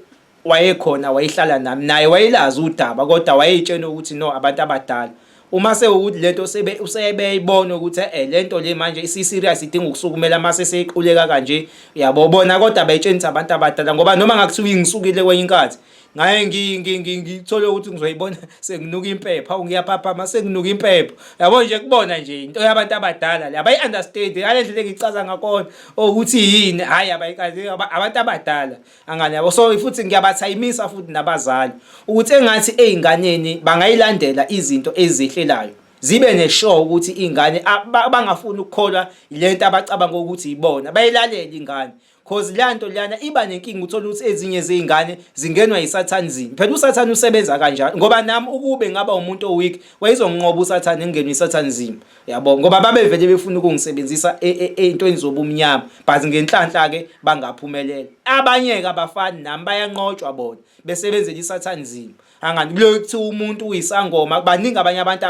wayekhona, wayehlala nami, naye wayelazi udaba, kodwa wayeyitshena ukuthi no, abantu abadala. Uma sewukuthi lento sebe usebeyibona ukuthi lento le manje isi-serious, idinga ukusukumela, mase seyiquleka kanje yabo bona, kodwa bayitshena ukuthi abantu abadala, ngoba noma ngakuthiwa ingisukile kwenye inkathi, ngaye ngithole ukuthi ngizoyibona senginuka impepho, awu, ngiyaphaphama senginuka impepho yabo nje. Kubona nje into yabantu abadala le, abayi-understand ngale ndlela engichaza ngakhona ukuthi yini. Hhayi, abayikazi abantu abadala angani yabo. So futhi ngiyabathayimisa futhi nabazali ukuthi engathi ey'nganeni bangayilandela izinto ezihlelayo, zibe ne-sure ukuthi iy'ngane bangafuni ukukholwa lento abacabanga ukuthi ibona, bayilalele ingane, cause leya nto leyana iba nenkinga. Uthola ukuthi ezinye zey'ngane zingenwa yi-satanism. Phela usathane usebenza kanjalo, ngoba nami ukube ngaba umuntu o-weak, wayezonginqoba usathane, ngingenwe i-satanism yabo, ngoba babevele befuna ukungisebenzisa ey'ntweni zobumnyama. But ngenhlanhla-ke bangaphumelela. Abanye-ke abafani nami, bayanqotshwa bona besebenzela i-satanism. Angani kuloyo kuthiwa umuntu uyisangoma, baningi abanye abantu,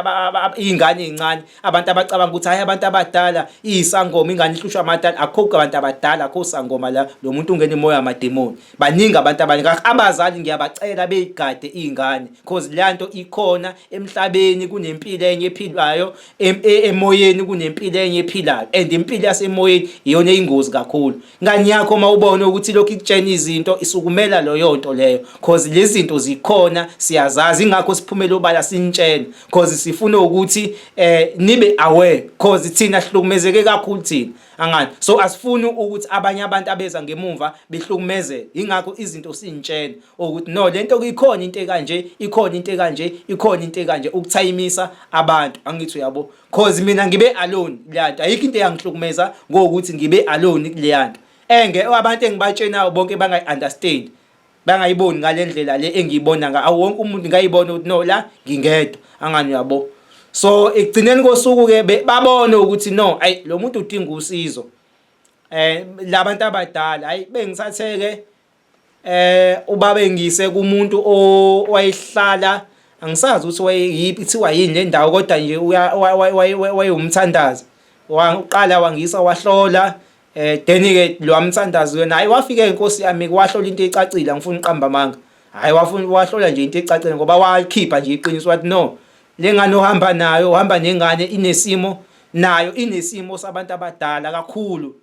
iy'ngane ey'ncane, abantu abacabanga ukuthi hhayi, abantu abadala, iyisangoma ingane, ihlushwa amadala. Akukho abantu abadala, akukho sangoma la, lo muntu ungena imoya amademoni. Baningi abantu abaningi. Abazali ngiyabacela beyigade iy'ngane, cause leya nto ikhona emhlabeni. Kunempilo enye ephilwayo emoyeni, kunempilo enye ephilayo, and impilo yasemoyeni iyona eyingozi kakhulu. Ingane yakho uma ubona ukuthi lokhu ikutshena izinto, isukumela leyo nto leyo, cause lezi zinto zikhona, siyazazi. Ingakho siphumele obala sinitshena, cause sifuna ukuthi nibe aware, cause thina sihlukumezeke kakhulu thina angani. So asifuni ukuthi abanye abantu abeza ngemumva behlukumezeke. Ingakho izinto sinitshena ukuthi no, lento ikhona, into ekanje ikhona, into ekanje ikhona, into ekanje, ukuthayimisa abantu, angithi uyabo? Cause mina ngibe alone kuleya nto, ayikho into eyangihlukumeza ngokuthi ngibe alone kuleya nto. Enge abantu engibatshenayo bonke bangayi-understand, bangayiboni ngale ndlela le engiyibona nga awu wonke umuntu ngayibona ukuthi no, la ngingedwa, angani uyabo? So ekugcineni kosuku-ke babone ukuthi no, ayi, lo muntu udinga usizo. Labantu abadala, hayi, bengithatheke ubaba engise kumuntu owayehlala, angisazi ukuthi wayeyiphi, ithiwa yini le ndawo, kodwa nje wayewumthandazi. Waqala wangisa, wahlola, then-ke lo wamthandazi wena, hhayi, wafika inkosi yami, wahlola into ecacile. Angifuni uqamba amanga, hhayi, wafuna wahlola nje into ecacile, ngoba wakhipha nje iqiniso, wathi no, le ngane ohamba nayo, uhamba nengane inesimo, nayo inesimo sabantu abadala kakhulu,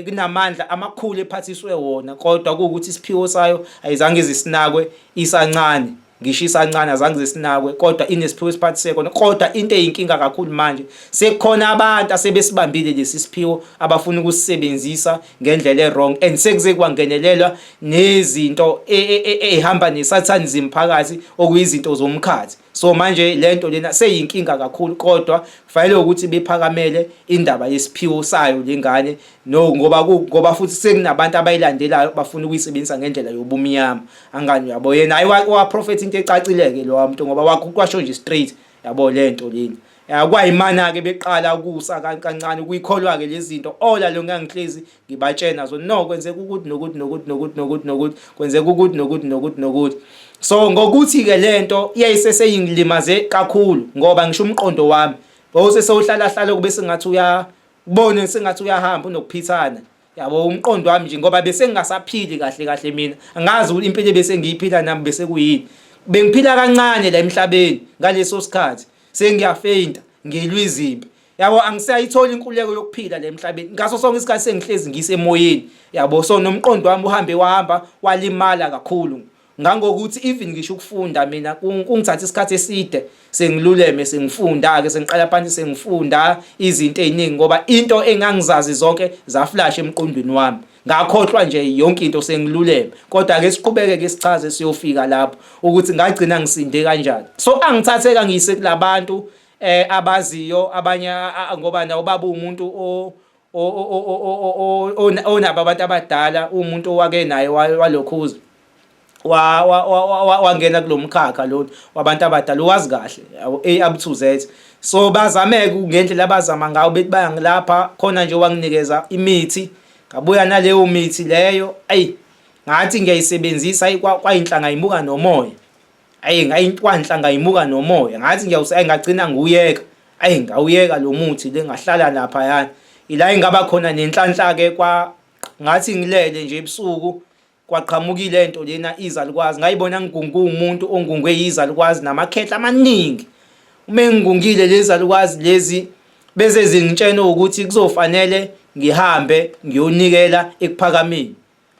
kunamandla amakhulu ephathiswe wona, kodwa kuwukuthi isiphiwo sayo ayizange izisinakwe isancane, ngisho isancane azange zisinakwe, kodwa inesiphiwo esiphathise kona. Kodwa into eyinkinga kakhulu manje, sekukhona abantu asebesibambile lesi siphiwo abafuna ukusisebenzisa ngendlela e-wrong, and sekuze kwangenelelwa nezinto ey'hamba ne-satanism phakathi, okuyizinto zomkhathi. So manje lento lena seyinkinga kakhulu, kodwa kufanele ukuthi bephakamele indaba yesiphiwo sayo lengane, no, ngoba futhi sekunabantu abayilandelayo bafuna ukuyisebenzisa ngendlela yobumnyama, angani uyabo? Yena hayi, waprofetha into ecacile-ke lo muntu, ngoba wakwasho nje straight yabo lento lena. Kwayimana-ke beqala ukusa kancane ukuyikholwa-ke lezi zinto ola lo ngangihlezi ngibatshena zona, no, kwenzeka ukuthi nokuthi nokuthi nokuthi nokuthi nokuthi, kwenzeka ukuthi nokuthi nokuthi nokuthi. So ngokuthi-ke lento iyayiseseyingilimaze kakhulu, ngoba ngisho umqondo wami wawusesewuhlala hlala kube sengathi uyabone sengathi uyahamba unokuphithana yabo, umqondo wami nje, ngoba bese ngingasaphili kahle kahle mina. Angazi ukuthi impilo bese ngiyiphila nami bese kuyini, bengiphila kancane la emhlabeni ngaleso sikhathi, sengiyafeyinta, ngilwa izimpi yabo, angisayitholi inkululeko yokuphila la emhlabeni. Ngaso sonke isikhathi sengihlezi ngisemoyeni yabo. So nomqondo wami uhambe wahamba walimala kakhulu, ngangokuthi even ngisho ukufunda mina kungithatha isikhathi eside sengiluleme, sengifunda-ke, sengiqala phansi sengifunda izinto ey'ningi, ngoba into engangizazi zonke zaflash emqondweni wami, ngakhohlwa nje yonke into sengiluleme. Kodwa-ke siqhubeke-ke sichaze, siyofika lapho ukuthi ngagcina ngisinde kanjani. So angithatheka ngiyise kulabantu. abaziyo abanye ngoba nawo baba umuntu onabo abantu abadala, umuntu owake naye walokhuza wangena kulo mkhakha lo wabantu abadala, uwazi kahle A up to Z. So bazameke ngendlela abazama ngayo, bethi bayangilapha khona nje, wanginikeza imithi, ngabuya naleyo mithi leyo. Ayi, ngathi ngiyayisebenzisa, ayi, kwayinhlanga imuka nomoya. Ayi, ngayintwanhla ngayimuka nomoya, ngathi ngiyawuse, ngagcina ngiwuyeka. Ayi, ngawuyeka lo muthi le, ngahlala laphayana. Ila engaba khona nenhlanhla-ke, kwa ngathi ngilele nje ebusuku, kwaqhamuka ilento lena, izalukwazi. Ngayibona ngingumuntu ongungwe yizalukwazi namakhehla amaningi. Uma engingungile lezi zalukwazi lezi, bese zingitshena ukuthi kuzofanele ngihambe ngiyonikela ekuphakameni,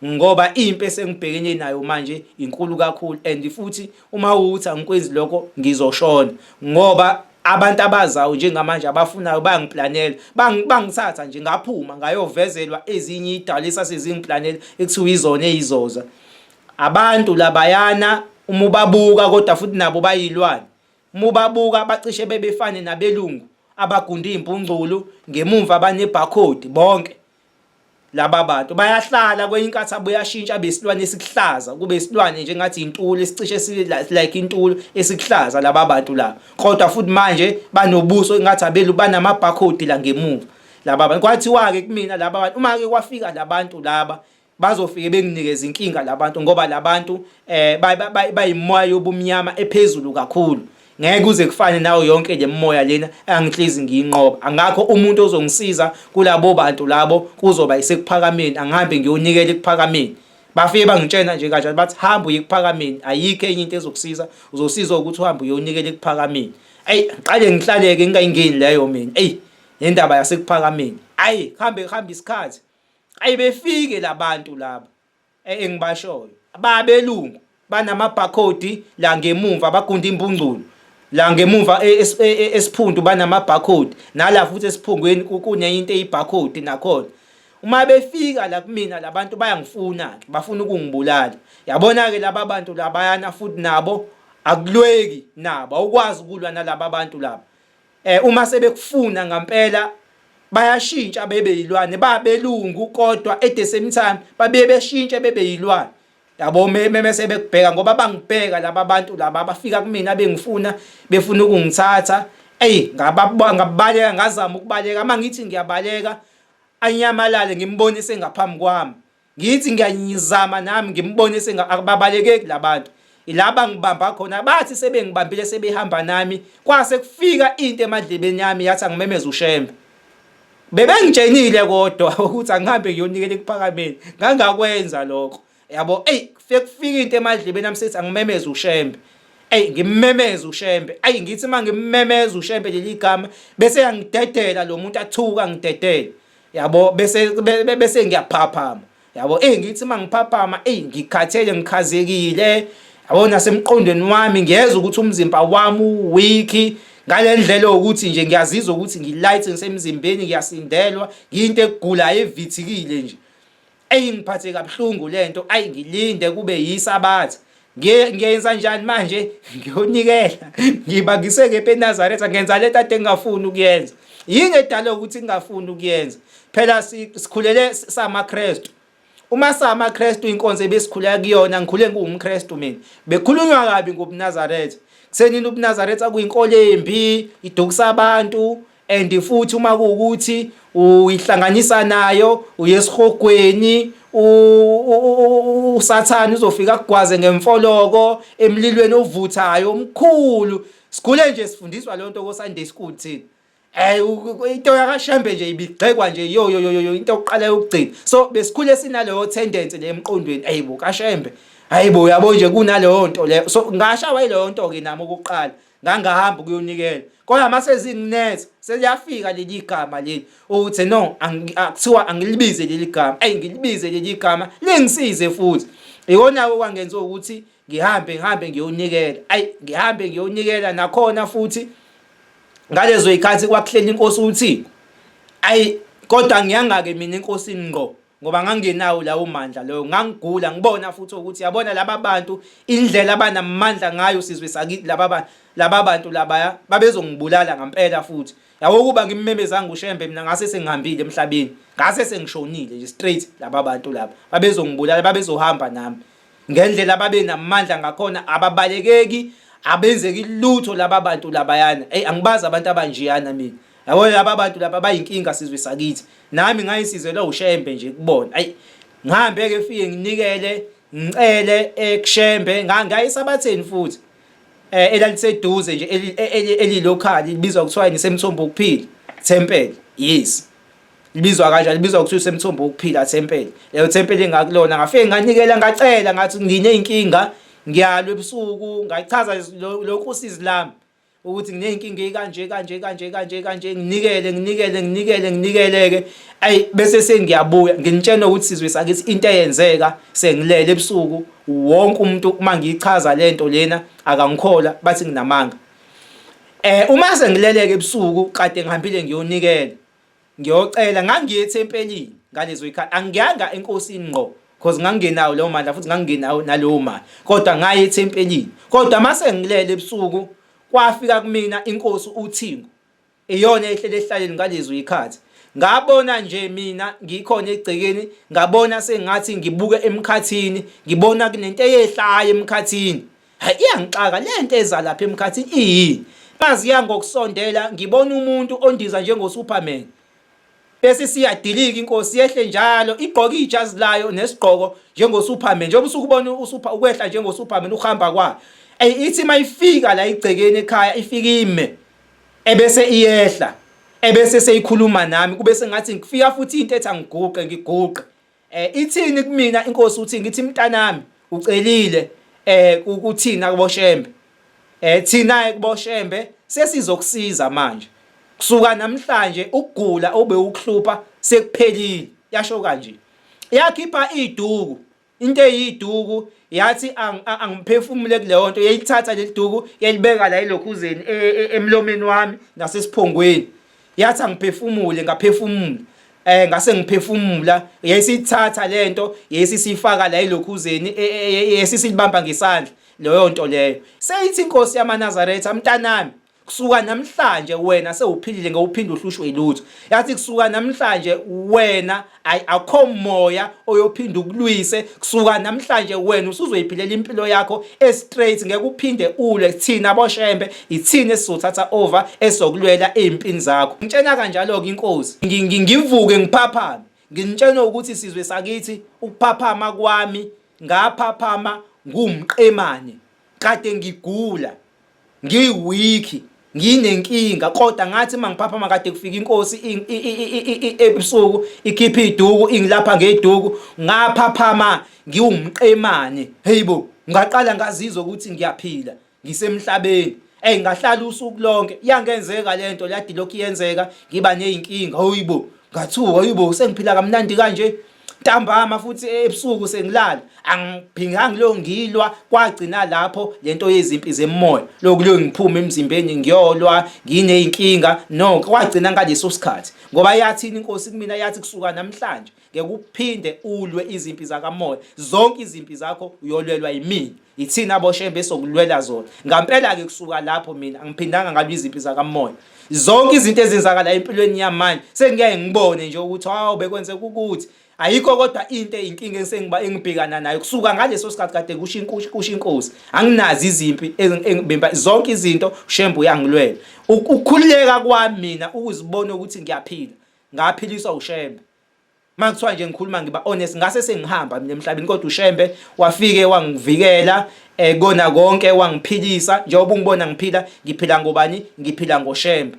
ngoba impi esengibhekene nayo manje inkulu kakhulu, and futhi uma ukuthi angikwenzi lokho ngizoshona, ngoba abantu abazayo njengamanje abafunayo bayangiplanela. Bangithatha nje, ngaphuma ngayovezelwa ezinye idala esasezingiplanela, ekuthiwa izona eyizoza abantu labayana. Uma ubabuka kodwa futhi nabo bayilwane, uma ubabuka bacishe bebefane nabelungu abagunda iy'mpungculu ngemumva, bane-barcode bonke laba bantu. Bayahlala kwenye inkathi, abuye ashintsha abe isilwane esikuhlaza, kube isilwane nje ngathi intulo esicishe si like intulo esikuhlaza laba bantu laba, kodwa futhi manje banobuso engathi abelu, banama-barcode la ngemuva laba bantu. Kwathiwa-ke kumina laba bantu, uma-ke kwafika labantu laba, bazofike benginikeza inkinga labantu, ngoba labantu bayimoya yobumnyama ephezulu kakhulu, ngeke kuze kufane nayo yonke le moya lena angihlezi ngiyinqoba. Angakho umuntu ozongisiza kulabo bantu labo, kuzoba isekuphakameni, angihambe ngiyonikela ekuphakameni. Bafike bangitshena nje kanjalo, bathi hamba uye ekuphakameni, ayikho enye into ezokusiza, uzosiza ukuthi uhambe uyonikela ekuphakameni. Ayi, ngiqale ngihlaleke, ngingayingeni leyo mina, eyi, nendaba yasekuphakameni. Ayi, kuhambe kuhambe isikhathi, ayi, befike labantu laba engibashoyo, babelungu, banama-barcode la ngemumva, bagunda imbungculo la ngemumva esiphundu, banama-barcode nala futhi esiphungweni kunenye into eyi-barcode nakhona. Uma befika la kumina labantu, bayangifuna-ke, bafuna ukungibulala. Yabona-ke laba bantu labayana, futhi nabo akulweki nabo, awukwazi ukulwa nalaba bantu laba. Uma sebekufuna ngampela bayashintsha bebe yilwane, babelungu kodwa at the same time babuye beshintshe bebe yilwane, yabo. Mese bekubheka, ngoba bangibheka laba bantu laba abafika kumina bengifuna, befuna ukungithatha. Eyi, ngabaleka, ngazama ukubaleka. Uma ngithi ngiyabaleka, anyamalale, ngimbonise ngaphambi kwami. Ngithi ngiyanyizama nami ngimbone, ababalekeki labantu, ilaba ngibamba khona. Bathi sebengibambile, sebehamba nami, kwase kufika into emadlebeni yami, yathi angimemeze uShembe. Bebengitshenile kodwa ukuthi angihambe ngiyonikela ekuphakameni, ngangakwenza lokho, yabo. Eyi, kufike kufika into emadlebeni ami sethi angimemeze uShembe. Eyi, ngimmemeze uShembe. Ayi, ngithi uma ngimmemeza uShembe leli gama, bese yangidedela lo muntu, athuka ngidedele, yabo. Bese ngiyaphaphama, yabo. Ngithi uma ngiphaphama, eyi, ngikhathele, ngikhazekile, yabo. Nasemqondweni wami ngiyezwa ukuthi umzimba wami u-weak ngale ndlela yokuthi nje ngiyazizwa ukuthi ngi-light ngisemzimbeni, ngiyasindelwa, ngiyinto egulayo evithikile nje. Eyi, ngiphathe kabuhlungu lento. Ayi, ngilinde kube yisabatha. Ngiyenza njani manje? Ngiyonikela, ngiba ngisekephi eNazaretha? Ngenza lento ade ngingafuni ukuyenza. Yini edala ukuthi ngingafuni ukuyenza? Phela sikhulele samaKristu. Uma samaKristu, inkonzo ebesikhula kuyona, ngikhule ngiwumKristu mina, bekhulunywa kabi ngobuNazaretha. Kusenini ubuNazaretha kuyinkolo embi, idukisa abantu, and futhi uma kuwukuthi uyihlanganisa nayo uye esihogweni, uSathane uzofika akugwaze ngemfoloko emlilweni ovuthayo omkhulu. Sikhule nje sifundiswa leyo nto ko-Sunday school thina. Into yakaShembe nje ibigxekwa nje, yo yo yo yo, into yokuqala yokugcina. So besikhule sinaleyo tendency le emqondweni, ayibo kaShembe, hayibo, yabo nje, kunaleyo nto leyo. So ngashawa yileyo nto ke nami okokuqala, ngangahamba ukuyonikela, kodwa mase zinginetha, seliyafika leli gama leli ukuthi no, akuthiwa angilibize leli gama. Ayi, ngilibize leli gama, lingisize futhi. Ikona okwangenza ukuthi ngihambe ngiyonikela. Ayi, ngihambe ngiyonikela nakhona futhi ngalezo zikhathi kwakuhlela inkosi uThingo. Ayi, kodwa ngiyangake mina enkosini ngqo. Ngoba ngangingenawo lawo mandla loyo, ngangigula ngibona futhi ukuthi yabona laba bantu indlela abanamandla ngayo sizwe sakithi laba bantu laba bantu labaya babezongibulala ngampela futhi. Yabo ukuba ngimmemezanga uShembe mina ngase sengihambile emhlabeni, ngase sengishonile nje straight laba bantu laba. Babezongibulala, babezohamba nami. Ngendlela ababenamandla ngakhona ababalekeki, abenzeki lutho laba bantu labayana. Ey angibazi abantu abanjeyana mina. Yabo laba bantu laba bayinkinga sizwe sakithi. Nami ngayisizelwa uShembe nje kubona. Ayi ngihambe ke fike nginikele ngicele ekuShembe ngangayisabatheni futhi. Eh elaliseduze nje elilocal libizwa kuthiwa nisemthombo wokuphila temple. Yes. Libizwa kanjani? Libizwa kuthiwa usemthombo wokuphila temple. Leyo temple engakulona ngafike nganikela ngacela ngathi ngineyinkinga ngiyalwa ebusuku ngachaza lokhu usizi lami. Ukuthi nginey'nkinga ey'kanje kanje kanje kanje kanje nginikele nginikele nginikele nginikeleke ayi bese sengiyabuya nginitshena ukuthi sizwe sakithi into eyenzeka sengilele ebusuku wonke umuntu uma ngiyichaza lento lena akangikholwa bathi nginamanga eh uma sengileleke ebusuku kade ngihambile ngiyonikela Ngiyocela, ngangiye ethempelini ngalezo zikhathi, angiyanga enkosini ngqo because ngangingenawo leyo mandla futhi ngangingenawo naleyo mali, kodwa ngaya ethempelini. Kodwa mase ngilele ebusuku kwafika kumina inkosi uThingo, iyona ehlele esihlaleni ngalezo zikhathi. Ngabona nje mina ngikhona egcekeni, ngabona sengathi ngibuke emkhathini, ngibona kunento eyehlayo emkhathini. Hayi iyangixaka lento eza lapha emkhathini iyini? Maziya ngokusondela ngibona umuntu ondiza njengoSuperman. Bese siyadilika inkosi yehle njalo igqoke ijazi layo nesigqoko njengoSuperman. Njengoba usukubona uSuper ukwehla njengoSuperman uhamba kwayo. Ey ithi mayifika la igcekeni ekhaya ifike ime ebese iyehla ebese seyikhuluma nami kube sengathi ngifika futhi into ethi angiguqe ngiguqe. Eh ithini kumina inkosi uthi ngithi mntanami ucelile eh kuthina kuboshembe. Eh thina kuboshembe sesizokusiza manje. Kusuka namhlanje ukugula obewukuhlupha sekuphelile. Yasho kanje. Yakhipha iduku into eyiduku yathi angiphefumule kuleyo nto yayithatha leli duku yayibeka la elokhuzeni e, e, emlomeni wami nasesiphongweni yathi angiphefumule ngaphefumula eh ngase ngiphefumula yayisithatha lento yayisisifaka la elokhuzeni e, yayisisilibamba ngesandla leyo nto leyo seyithi inkosi yamaNazaretha mntanami Kusuka namhlanje wena sewuphilile ngeke uphinde uhlushwe yilutho. Yathi kusuka namhlanje wena ay akho moya oyophinda ukulwise. Kusuka namhlanje wena usuzoyiphilela impilo yakho e straight ngeke uphinde ulwe thina boShembe ithina esizothatha over esokulwela ezimpini zakho. Ngitshena kanjalo ke inkosi. Ngivuke ngiphaphame. Nginitshena ukuthi sizwe sakithi ukuphaphama kwami ngaphaphama ngumqemane. Kade ngigula. Ngiyi-weak, nginenkinga kodwa ngathi uma ngiphaphama kade kufika inkosi ebusuku ikhipha iduku ingilapha ngeduku ngaphaphama ngiwumqemane. Heyibo, ngaqala ngazizwa ukuthi ngiyaphila ngisemhlabeni. Ey ngahlala usuku lonke yangenzeka lento ladi lokhu iyenzeka ngiba nezinkinga hoyibo ngathuka hoyibo sengiphila kamnandi kanje ntambama futhi ebusuku sengilala angiphinganga lo ngilwa kwagcina lapho lento yezimpi zemoya lokhu lo ngiphuma emzimbeni ngiyolwa ngineyinkinga no kwagcina ngaleso sikhathi ngoba yathini inkosi kumina yathi kusuka namhlanje ngeke uphinde ulwe izimpi zakamoya zonke izimpi zakho uyolwelwa yimina Yithina boShembe esokulwela zona. Ngampela-ke kusuka lapho mina angiphindanga ngalwa izimpi zakamoya. Zonke izinto ezenzakala empilweni yami manje sengiyaye ngibone nje ukuthi hawu bekwenzeka ukuthi ayikho kodwa into eyinkinga engisengiba engibhekana nayo kusuka ngaleso sikhathi kade kusho inkosi kusho inkosi anginazo izimpi engibimba zonke izinto uShembe uyangilwela ukukhululeka kwami mina ukuzibona ukuthi ngiyaphila ngaphiliswa uShembe Uma kuthiwa nje ngikhuluma ngiba honest ngase sengihamba mina emhlabeni kodwa uShembe wafike wangivikela eh kona konke wangiphilisa njengoba ungibona ngiphila ngiphila ngobani ngiphila ngoShembe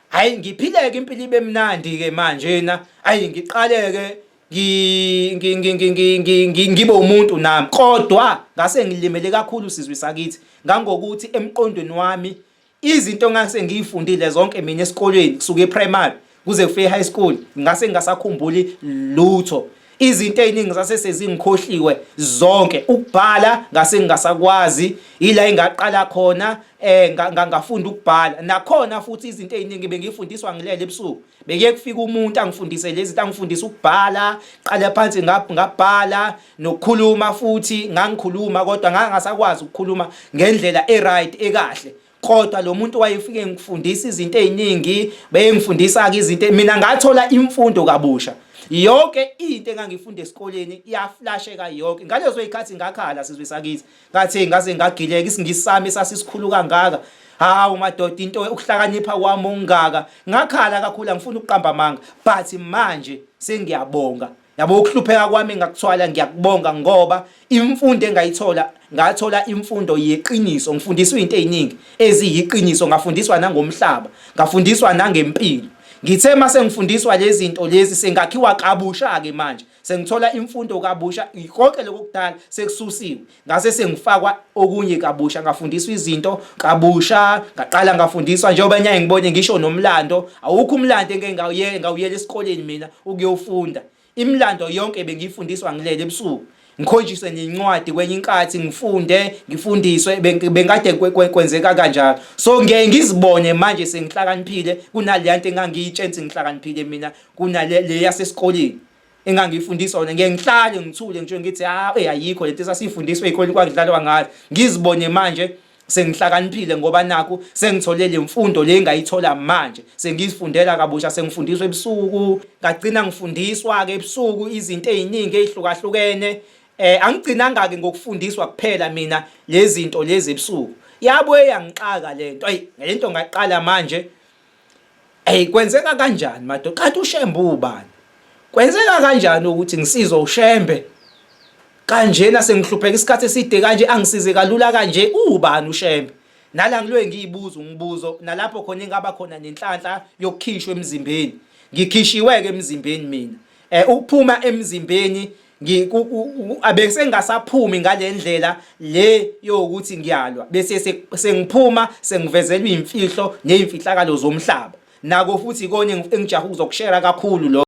hayi ngiphileke impilo ibe mnandi ke manje na ayi ngiqaleke ngibe umuntu nami kodwa ngase ngilimele kakhulu sizwe sakithi ngangokuthi emqondweni wami Izinto ngase ngiyifundile zonke mina esikolweni kusuka eprimary kuze kufike high school ngase ngingasakhumbuli lutho. Izinto eziningi zase sezingikhohliwe zonke. Ukubhala ngase ngingasakwazi, ila engaqala khona eh ngafunda ukubhala. Nakhona futhi izinto eziningi bengifundiswa ngilele ebusuku. Bekuye kufika umuntu angifundise lezi zinto, angifundise ukubhala, qala phansi ngabhala nokukhuluma futhi ngangikhuluma kodwa ngangasakwazi ukukhuluma ngendlela e-right ekahle. Kodwa lo muntu wayefike ngifundisa izinto eziningi, beyengifundisa-ke izinto, mina ngathola imfundo kabusha. Yonke into engangifunda esikoleni iyaflasheka yonke. Ngalezo zikhathi ngakhala sizwe sakithi. Ngathi ngaze ngagileka isingisi sami sasisikhulu kangaka. Hawu madoda into ukuhlakanipha kwami okungaka. Ngakhala kakhulu angifuni ukuqamba amanga. But manje sengiyabonga. Yabo ukuhlupheka kwami ngakuthwala ngiyakubonga ngoba imfundo engayithola ngathola imfundo yeqiniso ngifundiswa izinto eziningi eziyiqiniso ngafundiswa nangomhlaba ngafundiswa nangempilo ngithe mase ngifundiswa lezi zinto lezi sengakhiwa kabusha ke manje sengithola imfundo kabusha konke lokho kudala sekususiwe ngase sengifakwa okunye kabusha ngafundiswa izinto kabusha ngaqala ngafundiswa njengoba nyaye ngibone ngisho nomlando awukho umlando engeke ngawuyela ngawuyela esikoleni mina ukuyofunda imilando yonke bengiyifundiswa ngilele ebusuku ngikhonjiswe nencwadi kwenye inkathi ngifunde ngifundiswe bengikade kwenzeka kanjalo so ngeke ngizibone manje sengihlakaniphile kunaleya nto engangiyitshensi ngihlakaniphile mina kunale le yasesikoleni engangiyifundiswa wona ngeke ngihlale ngithule ngisho ngithi ha eh ayikho lento esasifundiswa ezikoleni kwakudlalwa ngayo ngizibone manje sengihlakaniphile ngoba nakhu sengithole le mfundo le engayithola manje sengizifundela kabusha sengifundiswa ebusuku ngagcina ngifundiswa ke ebusuku izinto eziningi ezihlukahlukene eh angigcinanga ke ngokufundiswa kuphela mina lezi zinto lezi ebusuku yabuye yangixaka lento ayi lento ngaqala manje Ey kwenzeka kanjani madoda kanti uShembe ubani? Kwenzeka kanjani ukuthi ngisizwe uShembe kanjena sengihlupheka isikhathi eside kanje angisize kalula kanje ubani uShembe? Nala ngiloye ngiyibuza umbuzo nalapho khona ingaba khona nenhlanhla yokukhishwa emzimbeni. Ngikhishiwe-ke emzimbeni mina. Eh ukuphuma emzimbeni abese ngingasaphumi ngalendlela le yokuthi ngiyalwa bese sengiphuma sengivezelwa imfihlo nezimfihlakalo zomhlaba nako futhi ikonye engijaha ukuzokushera kakhulu lo.